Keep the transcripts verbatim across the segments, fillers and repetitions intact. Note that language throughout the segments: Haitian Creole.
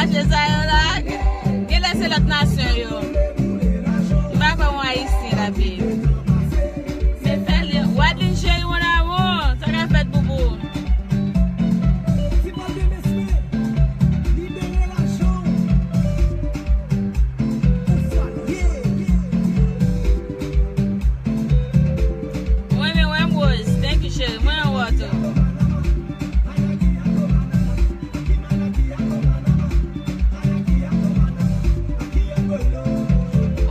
Mesye sa yo la, genlè se lòt nasyon yo. M pa kwè yon Ayisyen la, babe. Se fè li, Wadlin cheri, mon amour, sa k ap fèt, boubou? Mwen, men, wè m, Rose. Thank you, cheri. Mwen, an wè w tou.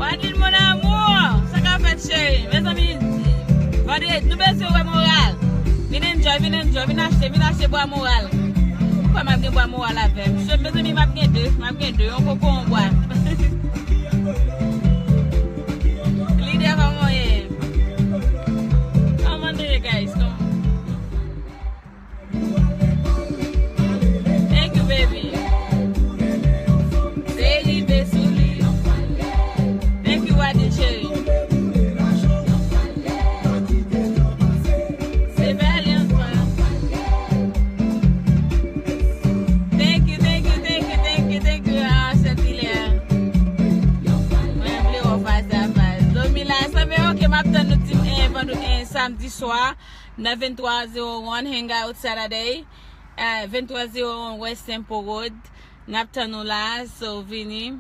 Wadlin, mon amour, sa k ap fèt, cheri? Mezanmi, vandredi, nou bezwen wè Moral. Vin enjoy, vin enjoy, vin achte, vin achte bwa Moral. Ou kwè m ap gen bwa Moral avè m? Mezanmi, m ap gen de, m ap gen de, yon koko, yon bwa. Lidè, kòman w ye? Kòman nou ye, guys? Kòman? Thank you, baby. Se rive sou li. Thank you, Wadlin cheri. Se Valiant, man. Thank you, thank you, thank you, thank you, thank you, ah, Saint-Hilaire. Mwen vle wè w fas a fas. Domi la, sa fè, ok, m ap tann nou di, eh, vandredi, eh, samdi swa. Nan vennntwa zewo wan Hangout Saturday, eh, vennntwa zewo wan West Temple Road. N ap tann nou la, so vini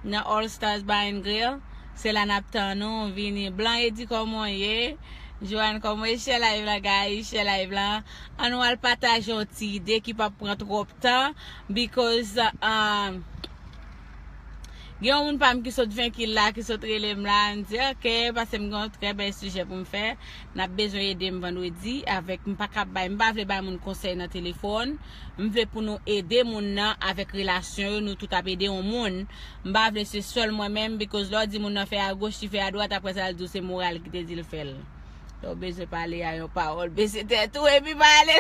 nan All Stars Bar and Grill. Se la n ap tann nou, vini. Blan Edi, kòman w ye? Joanne, kòman w ye? Share live la, guys, share live la. Ann nou al pataje yon ti ide ki p ap pran twòp tan, because, um, Gen yon moun pa m ki sot venki la, ki sot rele m la, m di, "Ok, paske m gen yon trè bèl sijè pou m fè. N ap bezwen ede m vandredi avèk, m pa ka bay, m pa vle bay moun konsèy nan telefòn. M vle pou nou ede moun nan avèk relasyon yo, nou tout ap ede yon moun. M pa vle se sèl mwen menm, because lè w di moun nan fè agoch, li fè adwat, apre sa, l di w se Moral ki te di l fè l." Lè w bezwen pale a yon pawòl, bese tèt ou epi pale.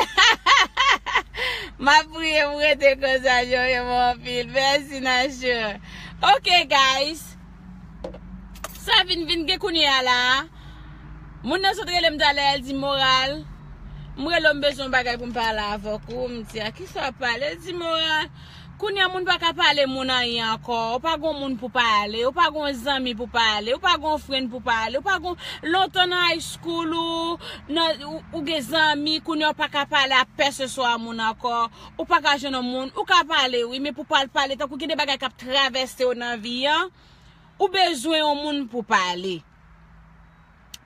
M ap priye pou rete konsa, Jojo, mwen anpil. Mèsi, Nacho. Ok, guys. Sa vin, vin gen kounye a la. Moun nan sot rele m talè, l di, "Moral, m rele w, m bezwen yon bagay pou m pale avèk ou." M di, "A kisa w ap pale?" L di, "Moral, kounye a moun pa ka pale moun anyen ankò. Ou pa gon moun pou pale, ou pa gon zanmi pou pale, ou pa gon friend pou pale, ou pa gon, lontan nan high school ou, nan, ou, ou gen zanmi, kounye a ou pa ka pale a pèseswa moun ankò, ou pa ka jwenn yon moun, ou ka pale wi, men pou pale, pale, tankou gen de bagay k ap travèse w nan vi an, ou bezwen yon moun pou pale."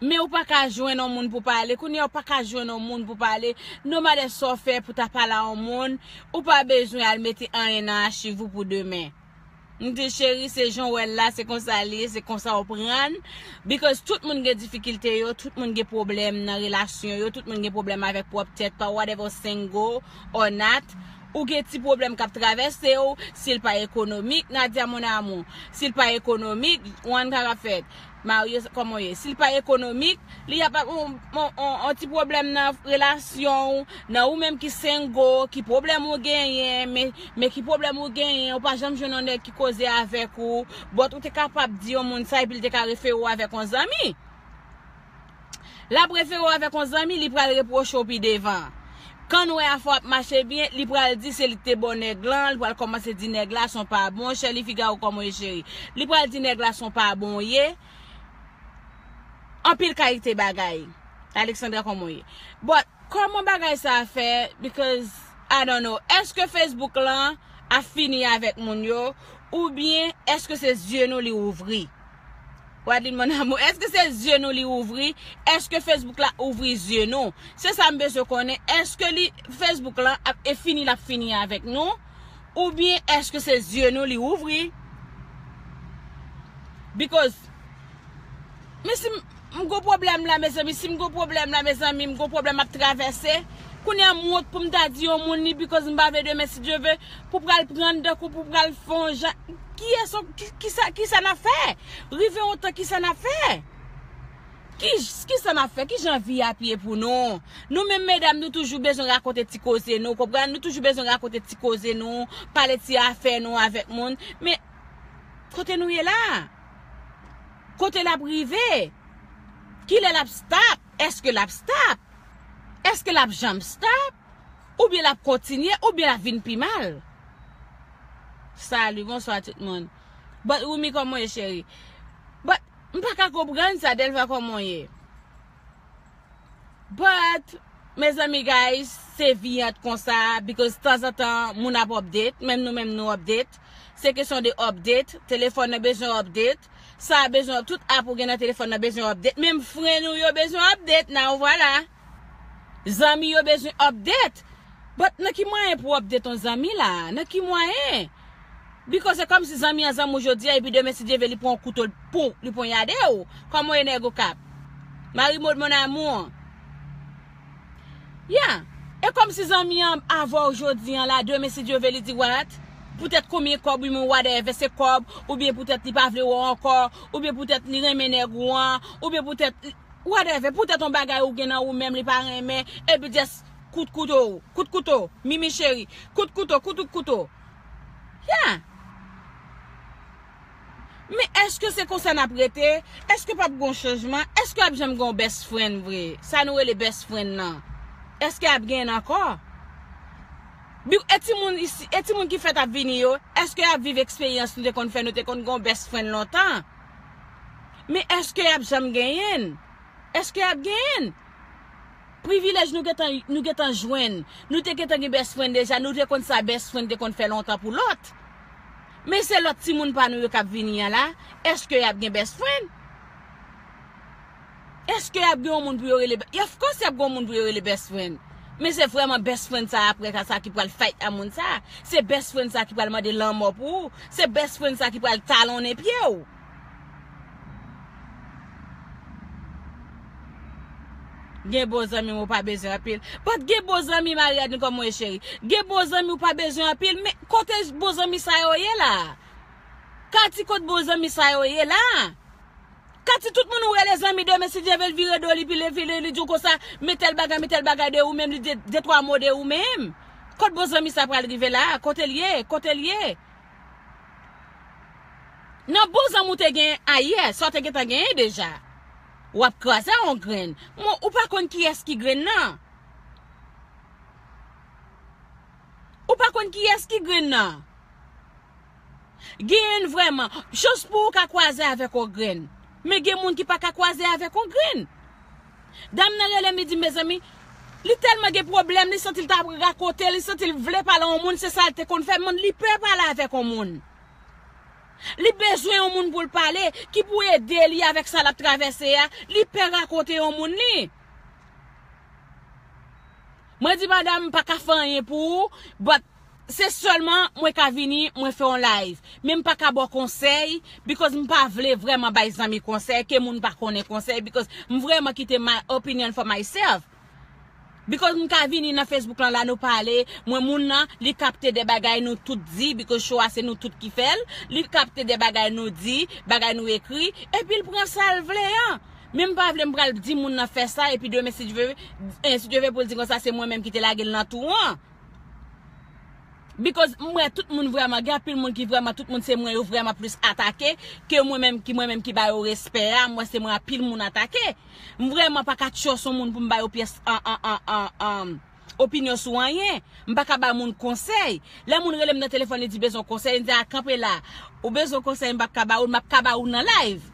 Men ou pa ka jwenn yon moun pou pale. Kounye a ou pa ka jwenn yon moun pou pale. No matter sa w fè pou ta pale a yon moun, ou pa bezwen al mete anyen nan achiv ou pou demen. M di, cheri, se jan w wè l la, se konsa l ye, se konsa w pran l. Because tout moun gen difikilte yo, tout moun gen pwoblèm nan relasyon yo, tout moun gen pwoblèm avèk pwòp tèt pa, whatever, single or not. Ou gen ti pwoblèm k ap travèse w, si l pa ekonomik, Nadia, mon amour, si l pa ekonomik, one ka ap fèt. Marye, kòman w ye? Si l pa ekonomik, li ap ap on, on, on, on ti pwoblèm nan relasyon w, nan ou menm ki single, ki pwoblèm ou genyen, men, men ki pwoblèm ou genyen, ou pa janm jwenn yon nèg ki koze avèk ou, but ou te kapab di yon moun sa, epi l te ka refere w avèk yon zanmi. L ap refere w avèk yon zanmi, li pral repwoche w pi devan. Kan nou wè afè w ap mache byen, li pral di se li k te ba w nèg lan, li pral kòmanse di nèg la se yon pa bon, chèli, figa w kòman w ye, cheri. Li pral di nèg la se yon pa bon w ye. Anpil kalite bagay. Alexandra, kòman w ye? But, kòman bagay sa a fè? Because, I don't know. Èske Facebook lan ap fini avèk moun yo? Oubyen èske se zye nou li ouvri? Wadlin, mon amour, èske se zye nou li ouvri? Èske Facebook la ouvri zye nou? Se sa m bezwen konnen. Èske li, Facebook lan ap, e fini l ap fini avèk nou? Oubyen èske se zye nou li ouvri? Because, men si m, m gon pwoblèm la, mezanmi, si m gon pwoblèm la, mezanmi, m gon pwoblèm ap travèse. Kounye a m wont pou m ta di yon moun li, because m pa vle demen, si Dye ve, pou pral pran tankou, pou pral fè yon jan. Kiyès, ki, kisa, kisa n ap fè? Rive yon tan, kisa n ap fè? Ki, kisa n ap fè? Ki jan vi ap ye pou nou? Nou menm medam, nou toujou bezwen rakonte ti koze nou, konprann? Nou toujou bezwen rakonte ti koze nou, pale ti afè nou avèk moun. Men, kote nou ye la? Kote l ap rive? Kilè l ap stop? Èske l ap stop? Èske l ap janm stop? Oubyen l ap kontinye, oubyen l ap vin pi mal? Salut, bonsoir tout moun. But, Rumi, kòman w ye, cheri? But, m pa ka konprann sa, Delva, kòman w ye? But, mezanmi, guys, se vi an t konsa, because tanzantan, moun ap update, menm nou menm nou update. Se kesyon de update, telefòn nan bezwen update, sa a bezwen, tout app ou gen nan telefòn nan bezwen update, menm fren nou yo bezwen update, now, vwala. Zanmi yo bezwen update. But nan ki mwayen pou w update yon zanmi la? Nan ki mwayen? Because se kòmsi zanmi an zanmi w jodi a, epi demen, si Dye vle, li pran yon kouto, l pou, li ponyade w. Kòman w ye, nèg Okap? Marie Maud, mon amour. Yeah. E kòmsi zanmi an avè w jodi an la, demen, si Dye vle, li di what? Poutèt konbyen kòb, wi, men whatever, se kòb, oubyen poutèt li pa vle wè w ankò, oubyen poutèt li renmen nèg ou an, oubyen poutèt whatever, poutèt yon bagay ou gen nan ou menm li pa renmen, epi just kout kouto, kout kouto, Mimi cheri, kout kouto, kout kouto. Yeah. Men èske se konsa n ap rete? Èske p ap gen yon chanjman? Èske ap janm gen yon best friend vre? Sa nou rele best friend nan. Èske ap genyen ankò? Bi-, e timoun isi, e timoun ki fèt ap vini yo, èske y ap viv eksperyans nou te konn fè, nou te konn gen yon best friend lontan? Men èske y ap janm genyen l? Èske y ap genyen l? Privilèj nou gentan, nou gentan jwenn. Nou te gentan gen best friend deja, nou te konn sa best friend te konn fè lontan pou lòt. Men se lòt timoun pa nou yo k ap vini an la, èske y ap gen best friend? Èske y ap gen yon moun pou yo rele be-, of course y ap gen yon moun pou yo rele best friend. Men se vrèman best friend sa apre sa, sa ki pral fight a moun sa. Se best friend sa ki pral mande lanmò pou ou. Se best friend sa ki pral talonnen pye w. Gen bon zanmi ou pa bezwen anpil. But gen bon zanmi, Mariadne, kòman w ye, cheri? Gen bon zanmi ou pa bezwen anpil, men kote bon zanmi sa yo ye la? Kati, kot bon zanmi sa yo ye la? Kati, tout moun ou rele zanmi, demen si Dye vle l vire do li, pi li vire li di w konsa, men tèl bagay, men tèl bagay de ou menm, li de, de twa mo de ou menm. Kot bon zanmi sa pral rive la? Kote l ye? Kote l ye? Nan bon zanmi w te gen ayè, sa w te gentan genyen deja. W ap kraze a yon grenn. Mwen, ou pa konn kiyès ki grenn nan. Ou pa konn kiyès ki grenn nan. Genyen vrèman, chans pou ou ka kwaze avèk yon grenn. Men gen moun ki pa ka kwaze avèk yon grenn. Dam nan rele m, li di m, mezanmi, li tèlman gen pwoblèm, li santi l ta rakonte, li santi l vle pale a yon moun, se sa l te konn fè, men li pè pale avèk yon moun. Li bezwen yon moun pou l pale, ki pou ede li avèk sa l ap travèse a, li pè rakonte yon moun li. Mwen di, madam, m pa ka fè anyen pou ou, but se sèlman mwen ka vini, mwen fè yon live. Men m pa ka ba w konsèy, because m pa vle vrèman bay zanmi konsèy, ke moun pa konnen konsèy, because m vrèman kite my opinion for myself. Because m ka vini nan Facebook lan la, nou pale, mwen moun nan, li kapte de bagay nou tout di, because show a se nou tout ki fè l, li kapte de bagay nou di, bagay nou ekri, epi l pran sa l vle an. Men m pa vle m pral di moun nan fè sa, epi demen si Dye vle, eh, si Dye vle pou l di konsa, se mwen menm ki te lage l nan twou an. Because m wè tout moun vrèman, gen anpil moun ki vrèman, tout moun se mwen yo vrèman plis atake, ke mwen menm ki, mwen menm ki ba yo respè a, m wè se mwen anpil moun atake. M vrèman pa ka trust yon moun pou m ba yo pyès an, an, an, an, an, opinyon sou anyen. M pa ka ba moun konsèy. Lè moun rele m nan telefòn, li di bezwen konsèy, m di, a, kanpe la. Ou bezwen konsèy, m p ap ka ba ou l, m ap ka ba ou l nan live.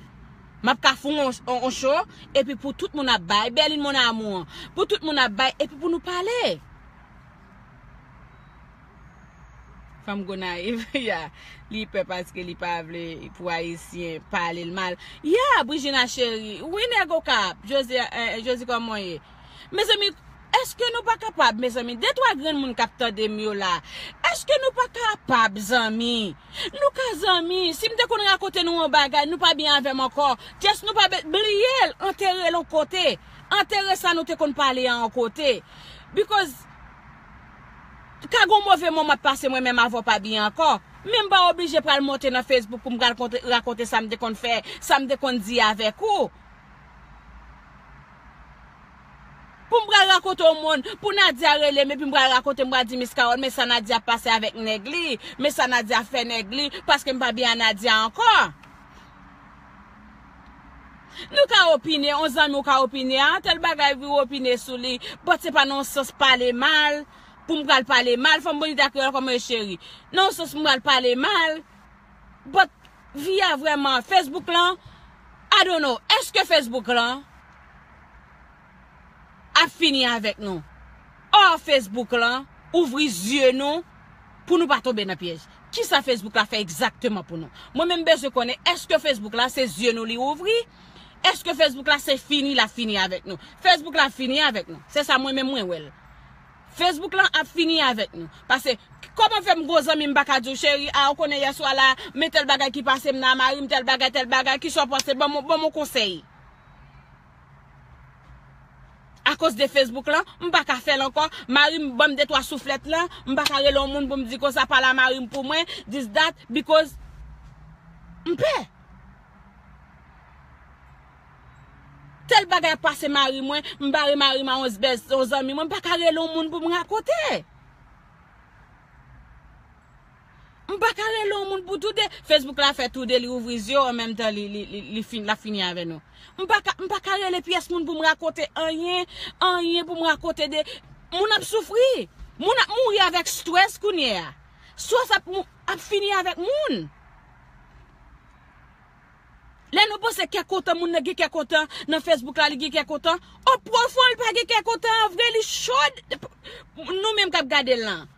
M ap ka fè yon, yon, yon show, epi pou tout moun ap bay, Berlin mon amour, pou tout moun ap bay, epi pou nou pale. Fanm Gonayiv, ya. Li pè paske li pa vle pou Ayisyen pale l mal. Ya, Brijina cheri. Wi, nèg Okap. Josie, eh, Josie, kòman w ye? Mezanmi, èske nou pa kapab, mezanmi? De twa grenn moun k ap tande m yo la. Èske nou pa kapab, zanmi? Nou ka zanmi. Si m te konn rakonte nou yon bagay, nou pa byen avè m ankò. Just nou pa be-, bliye l, antere l yon kote. Antere sa nou te konn pale a yon kote. Because ka gon move moman ap pase mwen menm avè w pa byen ankò. Men m pa oblije pral monte nan Facebook pou m pral konte, rakonte sa m te konn fè, sa m te konn di avèk ou. Pou m pral rakonte yon moun, pou Nadia rele m, epi m pral rakonte, m pral di Miss Carole, men sa Nadia ap pase avèk nèg li, men sa Nadia ap fè nèg li, paske m pa byen a Nadia ankò. Nou ka opine, yon zanmi w ka opine, a, tèl bagay vre, w opine sou li, but se pa nan yon sans pale mal, pou m pral pale mal, fanm Bonita Kreyòl, kòman w ye cheri? Nan yon sans m pral pale mal, but vi a vrèman, Facebook lan, I don't know, èske Facebook lan ap fini avèk nou? Or Facebook lan ouvri zye nou pou nou pa tonbe nan pyèj. Kisa Facebook la fè egzakteman pou nou? Mwen menm bezwen konnen, èske Facebook la se zye nou li ouvri? Èske Facebook la se fini l ap fini avèk nou? Facebook la ap fini avèk nou. Se sa mwen menm mwen wè l. Facebook lan ap fini avèk nou. Paske, kòman fè m gwo zanmi m pa ka di w, cheri, a, ou konnen yèswa la, men tèl bagay ki pase m nan, mari m tèl bagay, tèl bagay, kisa w panse? Ban m, ban m yon konsèy. Akoz de Facebook lan, m pa ka fè l ankò. Mari m ban m de twa souflèt lan, m pa ka rele yon moun pou m di konsa, pale a mari m pou mwen, this, that, because m pè. Tèl bagay ap pase mari mwen, m bare mari m a yon bèz, yon zanmi mwen, m pa ka rele yon moun pou m rakonte. M pa ka rele yon moun pou toude. Facebook la fè toude, li ouvri zye w, an menm tan li, li, li, li fin, l ap fini avè nou. M pa ka, m pa ka rele pyès moun pou m rakonte anyen, anyen pou m rakonte de, moun ap soufri. Moun ap mouri avèk strès kounye a. Strès ap, mou- ap fini avèk moun. Lè nou panse kè kontan, moun nan gen kè kontan nan Facebook la, li gen kè kontan. O pwofon, li pa gen kè kontan an vre, li chòd. Nou menm k ap gade l lan.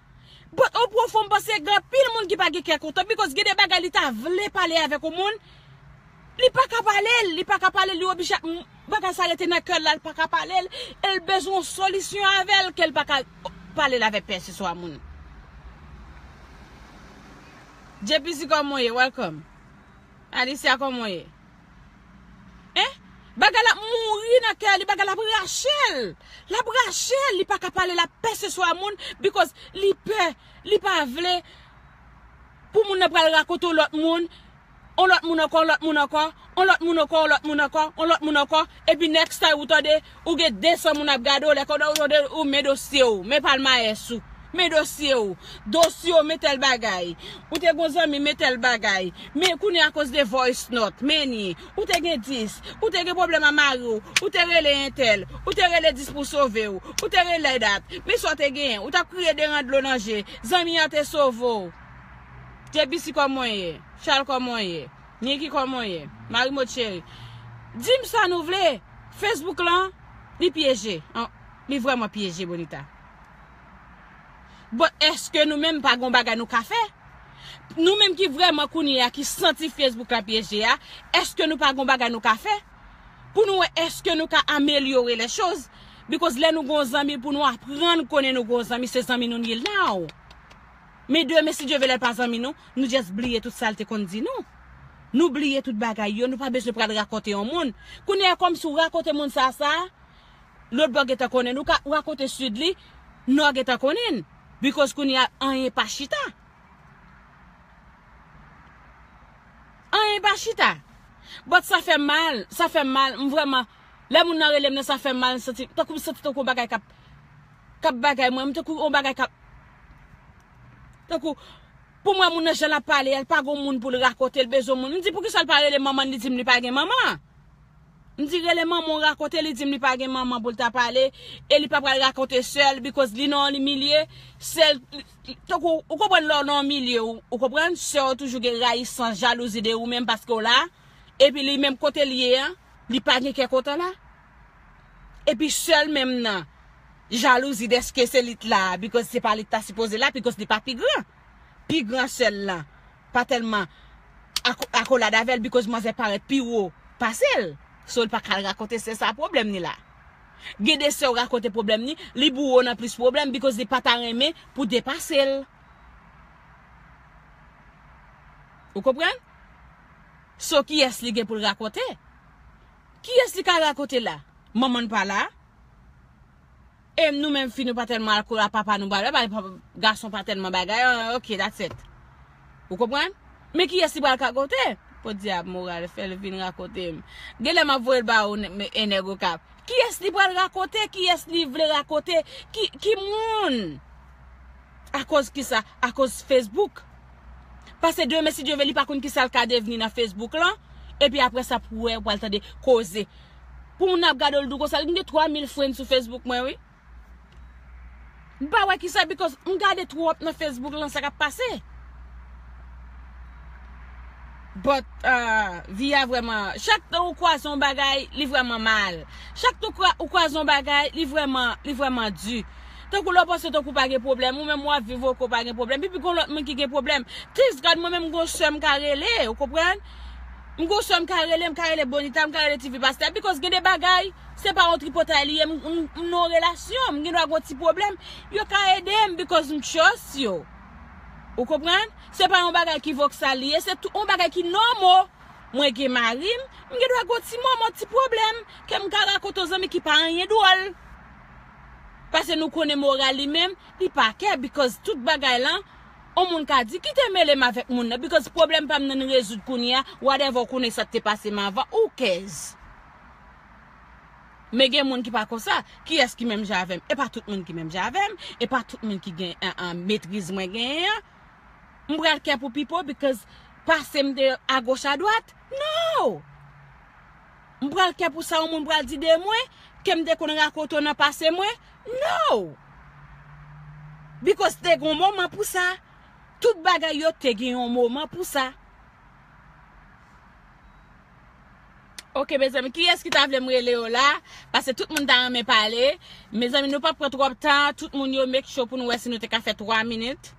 But o pwofon, m panse gen anpil moun ki pa gen kè kontan, because gen de bagay li ta vle pale avèk yon moun, li pa ka pale l, li pa ka pale l, li oblije ap, bagay sa rete nan kè l la, li pa ka pale l, e l bezwen yon solisyon avè l, ke l pa ka pale l avèk pèseswa moun. J P C, kòman w ye? Welcome. Alicia, kòman w ye? Hein? Bagay la ap mouri nan kè li, bagay la ap rache l. L ap rache l, li pa ka pale l a pèseswa moun, because li pè, li pa vle pou moun nan pral rakonte yon lòt moun, yon lòt moun ankò, yon lòt moun ankò, yon lòt moun ankò, yon lòt moun ankò, yon lòt moun ankò, epi next time ou tande, ou gen de san moun ap gade w, lè konnen ou tande ou men dosye w, men palmayès ou, men dosye w, dosye w, men tèl bagay. Ou te gon zanmi, men tèl bagay. Men kounye a akoz de voice note, men ni. Ou te gen dis, ou te gen pwoblèm a mari w, ou te rele entèl, ou te rele dis pou sove w, ou te rele dat. Men sa w te genyen, ou t ap kriye deran dlo nan je. Zanmi an te sove w. J P C, kòman w ye? Charles, kòman w ye? Niki, kòman w ye? Marie Maud cheri. Di m sa nou vle. Facebook lan, li pyeje. An, li vrèman pyeje, Bonita. But èske nou menm pa gon bagay nou ka fè? Nou menm ki vrèman kounye a, ki santi Facebook la pyeje a, èske nou pa gon bagay nou ka fè? Pou nou wè, èske nou ka amelyore les choses? Because lè nou gon zanmi, pou nou aprann konnen nou gon zanmi, se zanmi nou li ye now. Men demen, si Dye vle, lè l pa zanmi nou, nou just bliye tout sa l te konn di nou. Nou bliye tout bagay yo, nou pa bezwen pral rakonte yon moun. Kounye a, kòmsi w rakonte moun sa, sa, lòt bò gentan konnen l, ou ka rakonte sid li, nò gentan konnen l. Because kounye a, anyen pa chita. Anyen pa chita. But sa fè m mal, sa fè m mal, m vrèman, lè moun nan rele m nan, sa fè m mal, m santi, tankou m santi tankou yon bagay k ap, k ap bagay mwen, m tankou yon bagay k ap, tankou, pou mwen, moun nan jan l ap pale a, l pa gon moun pou l rakonte, l bezwen moun. M di, poukisa l pa rele manman l, li di m li pa gen manman? M di, rele manman w rakonte, li di m li pa gen manman pou l ta pale, e li pa pral rakonte sè l, because li nan yon milye, sè l, tankou, ou konprann lè w nan yon milye, ou, ou konprann, sè w toujou gen rayisans, jalouzi de ou menm paske w la, epi li menm kote l ye a, li pa gen kè kontan la. Epi sè l menm nan, jalouzi dèske se li t la, because se pa li t ta sipoze la, because li pa pi gran. Pi gran sè l lan pa tèlman ako-, akolad avè l, because manzè parèt pi wo pase l. So, l pa ka al rakonte sè sa pwoblèm ni la. Gen de sè w rakonte pwoblèm ni, li boure w nan plis pwoblèm, because li pa ta renmen pou depase l. Ou konprann? So, kiyès li gen pou l rakonte? Kiyès li ka rakonte la? Manman n pa la? E nou menm fi, nou pa tèlman al kou-, a papa nou, pa, pa, pa, gason pa tèlman bagay, ah, ok, that's it. Ou konprann? Men kiyès li pral rakonte? Podyab moral, fè l vin rakonte m. Genlè m ap voye l ba ou, e nèg Okap. Kiyès li pral rakonte? Kiyès li vle rakonte? Ki, ki moun? Akoz kisa? Akoz Facebook. Paske demen, si Dye vle, li pa konn kisa l ka devni nan Facebook lan. Epi apre sa, pou wè, ou pral tande koze. Pou moun ap gade w, l di w konsa, m gen twa mil friends sou Facebook mwen, wi. M pa wè kisa, because m gade twòp nan Facebook lan sa k ap pase. But, ah, vi a vrèman, chak tan ou kwaze yon bagay, li vrèman mal. Chak tan ou kwa-, ou kwaze yon bagay, li vrèman, li vrèman di. Tankou lè w panse tankou pa gen pwoblèm, ou menm w ap viv ok, ou pa gen pwoblèm. Epi gon lòt moun ki gen pwoblèm. Thanks God, mwen menm m gon sè m ka rele, ou konprann? M gon sè m ka rele, m ka rele Bonita, m ka rele T V Pastè, because gen de bagay, se pa yon tripotay li ye, m, m, m nan yon relasyon, m gen dwa gon ti pwoblèm, yo ka ede m, because m trust yo. Ou konprann? Se pa yon bagay ki voksal li ye, se tou, yon bagay ki nòmo. Mwen gen mari m, m gen dwa gon ti moman, ti pwoblèm, ke m ka rakonte yon zanmi ki pa anyen dwòl. Paske nou konnen moral li menm, li pa kè, because tout bagay lan, yon moun ka di, "Kite mele m avèk moun nan, because pwoblèm pa m nan rezoud kounye a, whatever, ou konnen sa k te pase m anvan, who cares?" Men gen moun ki pa konsa. Kiyès ki menm jan avè m? E pa tout moun ki menm jan avè m. E pa tout moun ki gen, an, an, metriz mwen genyen an. M pral kè pou pipo because pase m te agoch adwat? No! M pral kè pou sa yon moun pral di de mwen, ke m te konn rakonte w nan pase mwen? No! Because te gen yon moman pou sa. Tout bagay yo te gen yon moman pou sa. Ok, mezanmi, kiyès ki ta vle m rele yo la? Paske tout moun ta renmen pale. Mezanmi, nou p ap pran twòp tan. Tout moun yo make sure pou nou wè si nou te ka fè twa minit.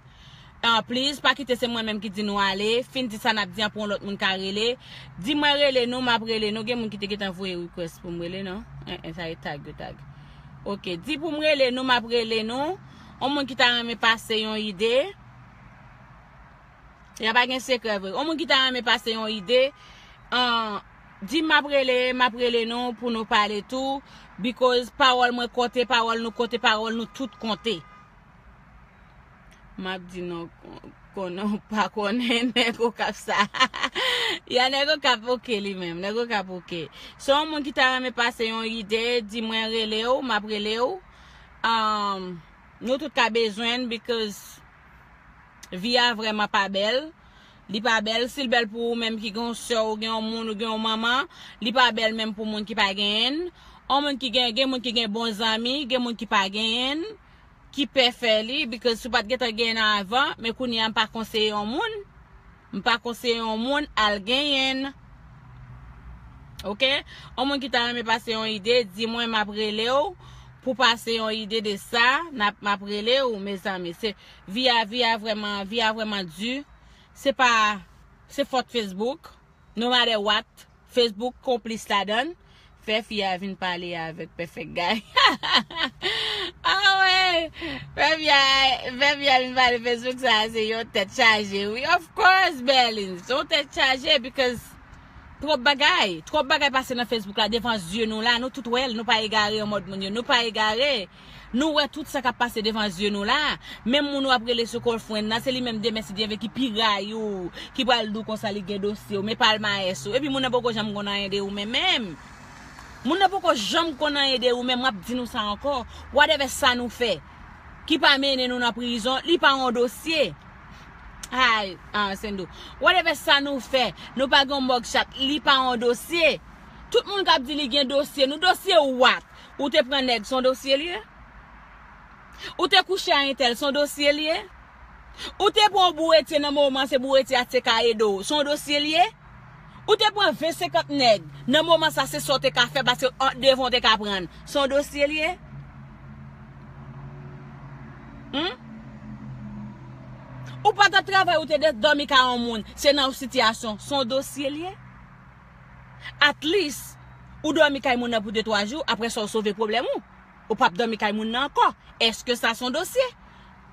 Ah, please, pa kite se mwen menm ki di nou ale. Fin di sa n ap di an pou yon lòt moun ka rele. Di mwen rele nou, m ap rele nou. Gen moun ki te gentan voye request pou m rele, non? En, en, sa e tag yo tag. Ok, di pou m rele nou, m ap rele nou. Yon moun ki ta renmen pase yon ide. Ya pa gen sekrè vre. Yon moun ki ta renmen pase yon ide, an, di m ap rele, m ap rele nou pou nou pale tou, because pawòl mwen konte, pawòl nou konte, pawòl nou tout konte. M ap di non, kon-, konnen w pa konnen nèg Okap sa. Ya nèg Okap ok li menm, nèg Okap ok. Se yon moun ki ta renmen pase yon ide, di mwen rele w, m ap rele w. An, nou tout ka bezwen l, because vi a vrèman pa bèl. Li pa bèl. Si l bèl pou ou menm ki gen yon sè, ou gen yon moun, ou gen yon manman, li pa bèl menm pou moun ki pa genyen l. Yon moun ki gen, gen moun ki gen bon zanmi, gen moun ki pa genyen l, ki pè fè li, because si w pa t gentan genyen l avan, men kounye a m pa konseye yon moun. M pa konseye yon moun al genyen l. Ok? Yon moun ki ta renmen pase yon ide, di mwen m ap rele w pou pase yon ide de sa, n ap, m ap rele w, mezanmi. Se, vi a, vi a vrèman, vi a vrèman di. Se pa, se fòt Facebook. No matter what, Facebook konplis ladan l. Fè fi a vin pale avèk Perfect Guy. Ah wè! Fè fi a, fè fi a vin pale Facebook sa, se yon tèt chaje, wi. Of course, Berlin, se yon tèt chaje, because twòp bagay, twòp bagay pase nan Facebook la, devan zye nou la, nou tout wè l, nou pa egare an mòd moun yo, nou pa egare. Nou wè tout sa k ap pase devan zye nou la. Menm moun w ap rele sou girlfriend nan, se li menm demen si Dye vle ki pi rayi w, ki pral di w konsa li gen dosye w, men palmayès ou. Epi moun nan poko janm konn anyen de ou menm menm. Moun nan poko janm konn anyen de ou menm, m ap di nou sa ankò. Whatever sa nou fè, ki pa mennen nou nan prizon, li pa yon dosye. Ay, ah, Sendo. Whatever sa nou fè, nou pa gen yon mugshot, li pa yon dosye. Tout moun k ap di li gen dosye, nou dosye what? Ou te pran nèg, se yon dosye li ye? Ou te kouche a entèl, se yon dosye li ye? Ou te pran yon bouretye nan moman, se bouretye a te ka ede w, se yon dosye li ye? Ou te pran ven senkant nèg, nan moman sa se sa w te ka fè, paske an, devan w te ka pran, se yon dosye li ye? Hmm? Ou pa t ap travay, ou te de-, dòmi kay yon moun, se nan yon sitiyasyon, se yon dosye li ye? At least, ou dòmi kay moun nan pou de twa jou, apre sa w sove pwoblèm ou. Ou p ap dòmi kay moun nan ankò. Èske sa se yon dosye?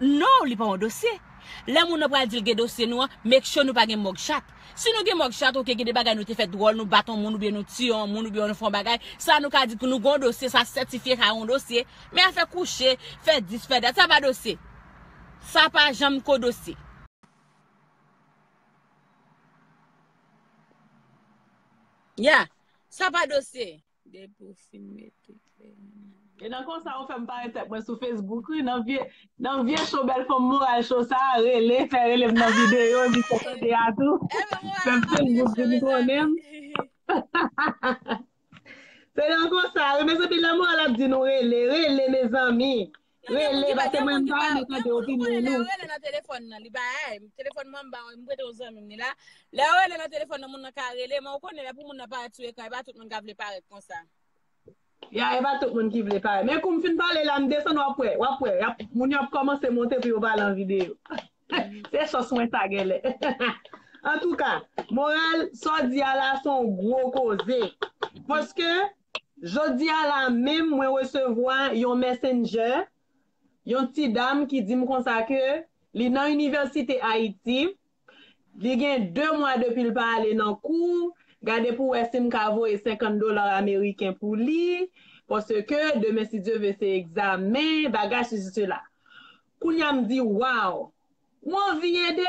Non, li pa yon dosye. Lè moun nan pral di l gen dosye nou an, make sure nou pa gen mugshot. Si nou gen mugshot, ok, gen de bagay nou te fè dwòl, nou bat yon moun, oubyen nou tiye yon moun, oubyen nou fè yon bagay, sa nou ka di ke nou gen yon dosye, sa sètifye sa yon dosye. Men afè kouche, fè dis, fè dat, sa pa dosye. Sa pa janm ko dosye. Ya, sa pa dosye. Depi w fin mete. E nan konsa, ou fè m parèt tèt mwen sou Facebook, wi, nan vye, nan vye cho bèl fanm moral cho sa, rele, fè rele m nan videyo, epi fè tande a tou. Fè m Facebook vin konnen m. Se nan konsa, wi, mezanmi, lè moral ap di nou rele, rele, mezanmi. Rele, paske mwen m pa renmen tande opinyon nou. Lè w rele nan telefòn nan, li pa ay, telefòn mwen m ba, m prete yon zanmi m li la. Lè w rele nan telefòn nan, moun nan ka rele, men ou konnen lè pou moun nan parèt sou ekran, e pa tout moun ka vle parèt konsa. Ya, e pa tout moun ki vle parèt. Men kou m fin pale la, m desann, w ap wè, w ap wè, y ap, moun yo ap kòmanse monte pou yo pale an videyo. Se chans mwen sa genlè. Antouka, moral, sa w di a la, se yon gwo koze. Paske, jodi a la menm, mwen resevwa yon messenger, yon ti dam ki di m konsa ke li nan inivèsite Ayiti, li gen de mwa depi l pa ale nan kou, gade pou wè si m ka voye senkant dola ameriken pou li, paske demen, si Dye ve, se egzamen, bagay, sesi, sela. Kounye a m di, waw, ou anvi ede,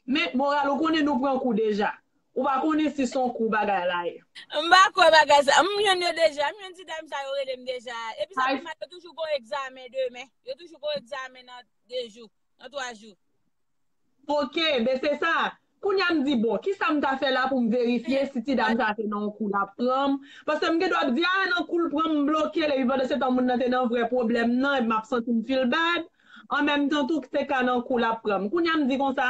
men moral ou konnen nou pran kou deja. Ou pa konnen si se yon kou bagay la ye. M pa kwè bagay sa. M jwenn yo deja. M jwenn ti dam sa yo rele m deja. Epi sa pi mal, yo toujou gon egzamen demen. Yo toujou gon egzamen nan de jou, nan twa jou. Ok, ben se sa. Kounye a m di, bon, kisa m ta fè la pou m verifye si ti dam sa se nan yon kou l ap pran m? Paske m gen dwa ap di, a, nan kou l pran m, m bloke l, epi pandan se tan moun nan te nan vrè pwoblèm nan, epi m ap santi m feel bad. An menm tan tou, se ka nan kou l ap pran m. Kounye a m di konsa,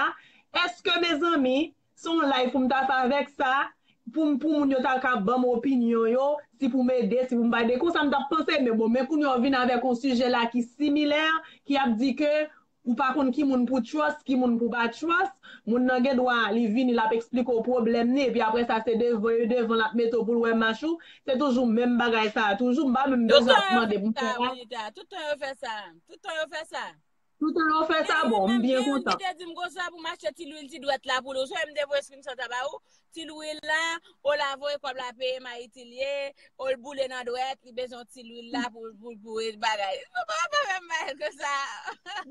èske, mezanmi, se yon live pou m ta fè avèk sa, pou m, pou moun yo ta ka ban m opinyon yo, si pou m ede, si pou m pa ede. Konsa m t ap panse, men bon, men kounye a w vin avèk yon sijè la ki similè, ki ap di ke ou pa konn ki moun pou trust, ki moun pou pa trust. Moun nan gen dwa, li vini, l ap eksplike w pwoblèm li, epi apre sa, se devan e devan, l ap mete w pou l wè mach ou. Se toujou menm bagay sa a, toujou, m pa menm bezwen ap mande pou m fè sa. Tout tan yo fè sa. Tout tan yo fè sa. Tout tan yo fè sa, bon, m byen kontan. Li te di m konsa pou m achte ti lwil ti dwèt la pou li. Ou sonje m te voye screenshot la ba ou? Ti lwil la, o la voye kòb la peye m Ayiti l ye, o l boule nan dwèt, li bezwen ti lwil la pou, pou, pou bagay. Ou pa pa menm bagay konsa.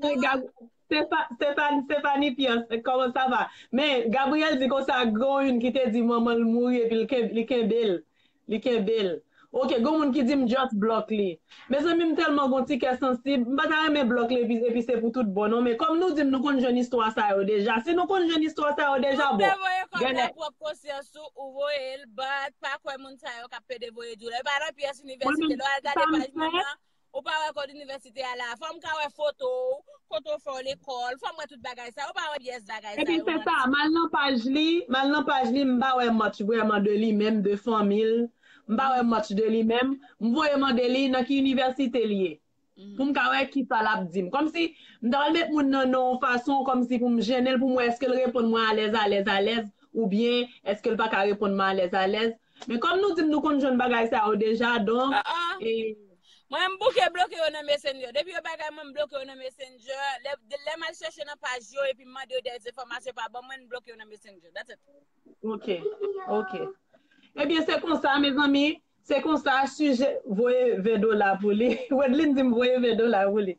Men Gab-, Stefa-, Stefani, Stefani Pierce, comment ça va? Men Gabriel di konsa, gon youn ki te di manman l mouri epi l ken-, li kenbe l. Li kenbe l. Ok, gon moun ki di m just block li. Mezanmi, m tèlman gon ti kè sansib, m pa ta renmen block li epi, epi se pou tout bon non, men kòm nou di m nou konn jwenn istwa sa yo deja, si nou konn jwenn istwa sa yo deja, bon, genlè. Ou te voye kòb la pwòp konsyans ou, ou voye l, but pa kwè moun sa yo k ap pede voye di w la. Yo pa nan pyès inivèsite, lè w al gade paj moun nan, ou pa wè kòd inivèsite a la. Fò m ka wè foto w, kote w fè w lekòl, fò m wè tout bagay sa yo, ou pa wè pyès bagay sa yo. Epi se sa, m al nan paj li, m al nan paj li, m pa wè much vrèman de li menm, de fanmi l, m pa wè much de li menm, m voye mande li nan ki inivèsite l ye. Pou m ka wè kisa l ap di m. Kòmsi, m ta pral met moun nan nan yon fason, kòmsi pou m jennen l, pou m wè èske l reponn mwen alèz, alèz, alèz, oubyen èske l pa ka reponn mwen alèz, alèz. Men kòm nou di m nou konn jwenn bagay sa yo deja, donk, e, Mwen, m bouke bloke yo nan Messenger. Depi yo bagay mwen, m bloke yo nan Messenger. Lè, lè m al chèche nan paj yo epi m mande yo dèz enfòmasyon pa ban mwen, m bloke yo nan Messenger. That's it. Ok, ok. Ebyen, se konsa, mezanmi. Se konsa, sijè, voye ven dola pou li. Wedlin di m voye ven dola pou li.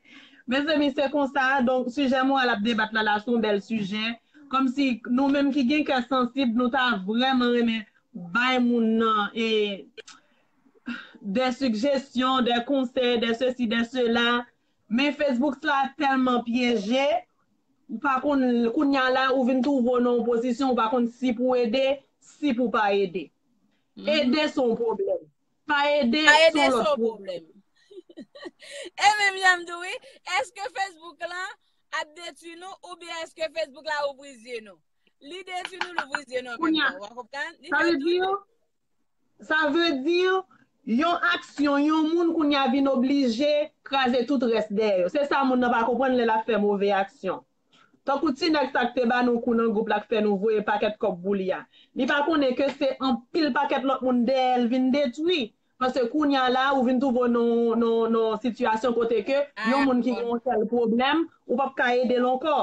Mezanmi, se konsa. Donk, sijè moral ap debat la, la, se yon bèl sijè. Kòmsi nou menm ki gen kè sansib, nou ta vrèman renmen bay moun nan, e, de sijesyon, de konsèy, de sesi, de sela. Men Facebook sa tèlman pyeje, ou pa konn, kounye a la, ou vin twouve w nan yon pozisyon, ou pa konn si pou ede, si pou pa ede. Ede se yon pwoblèm. Pa ede se yon lòt pwoblèm. E menm jan m di w, wi, èske Facebook lan ap detwi nou, oubyen èske Facebook la ouvri zye nou? Li detwi nou, l ouvri zye nou an menm tan. W ap konprann? Li fè tou. Sa vle di, yon aksyon, yon moun kounye a vin oblije kraze tout rès dèyè yo. Se sa moun nan pa konprann lè l ap fè move aksyon. Tankou ti nèg sa k te ba nou kou nan gwoup la, k fè nou voye pakèt kòb pou li a. Li pa konnen ke se anpil pakèt lòt moun dèyè l vin detwi. Paske kounye a la, ou vin twouve w nan, nan, nan sitiyasyon kote ke yon moun ki gen yon sèl pwoblèm, ou p ap ka ede l ankò.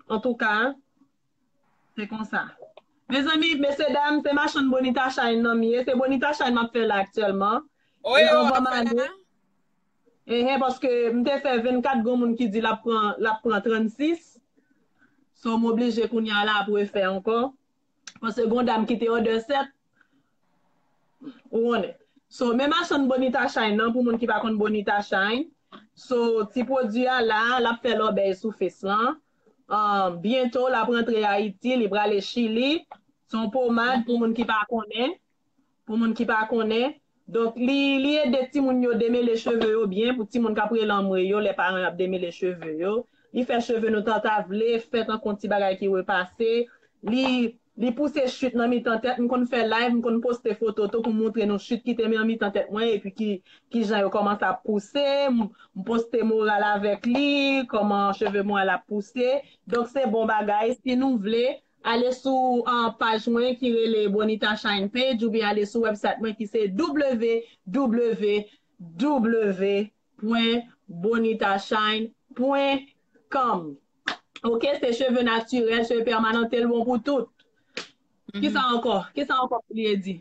Antouka, se konsa. Mezanmi, mesye dam, se machann Bonita Shine nan m ye. Se Bonita Shine m ap fè la aktyèlman. E anvan m ale, enhen, paske m te fè vennkat, gon moun ki di l ap pran, l ap pran trannsis. So, m oblije kounye a la ap refè ankò. Paske gon dam ki te order sèt, ou konnen. So, men machann Bonita Shine nan, pou moun ki pa konn Bonita Shine. So, ti pwodui a la, l ap fè lòbèy sou fes lan. Um, byento, l ap rantre Ayiti, li prale Chili. Se yon pomad pou moun ki pa konnen. Pou moun ki pa konnen. Donk, li, li ede timoun yo demele cheve yo byen, pou timoun k ap rele anmwe yo, lè paran yo ap demele cheve yo. Li fè cheve nou tan ta vle, fè tankou yon ti bagay ki repase. Li, li pouse chit nan mitan tèt. M konn fè live, m konn poste foto tou pou m montre nou chit ki te nan mitan tèt mwen, epi ki, ki jan yo kòmanse ap pouse. M, m poste moral avèk li, kòman cheve mwen ap pouse. Donk, se bon bagay. Si nou vle, ale sou, ah, paj mwen ki rele Bonita Shine Page, oubyen ale sou website mwen ki se w w w pwen bonita shine pwen com. Ok, se cheve natirèl, cheve pèmanante, l bon pou tout. Kisa ankò? Kisa ankò pou li di?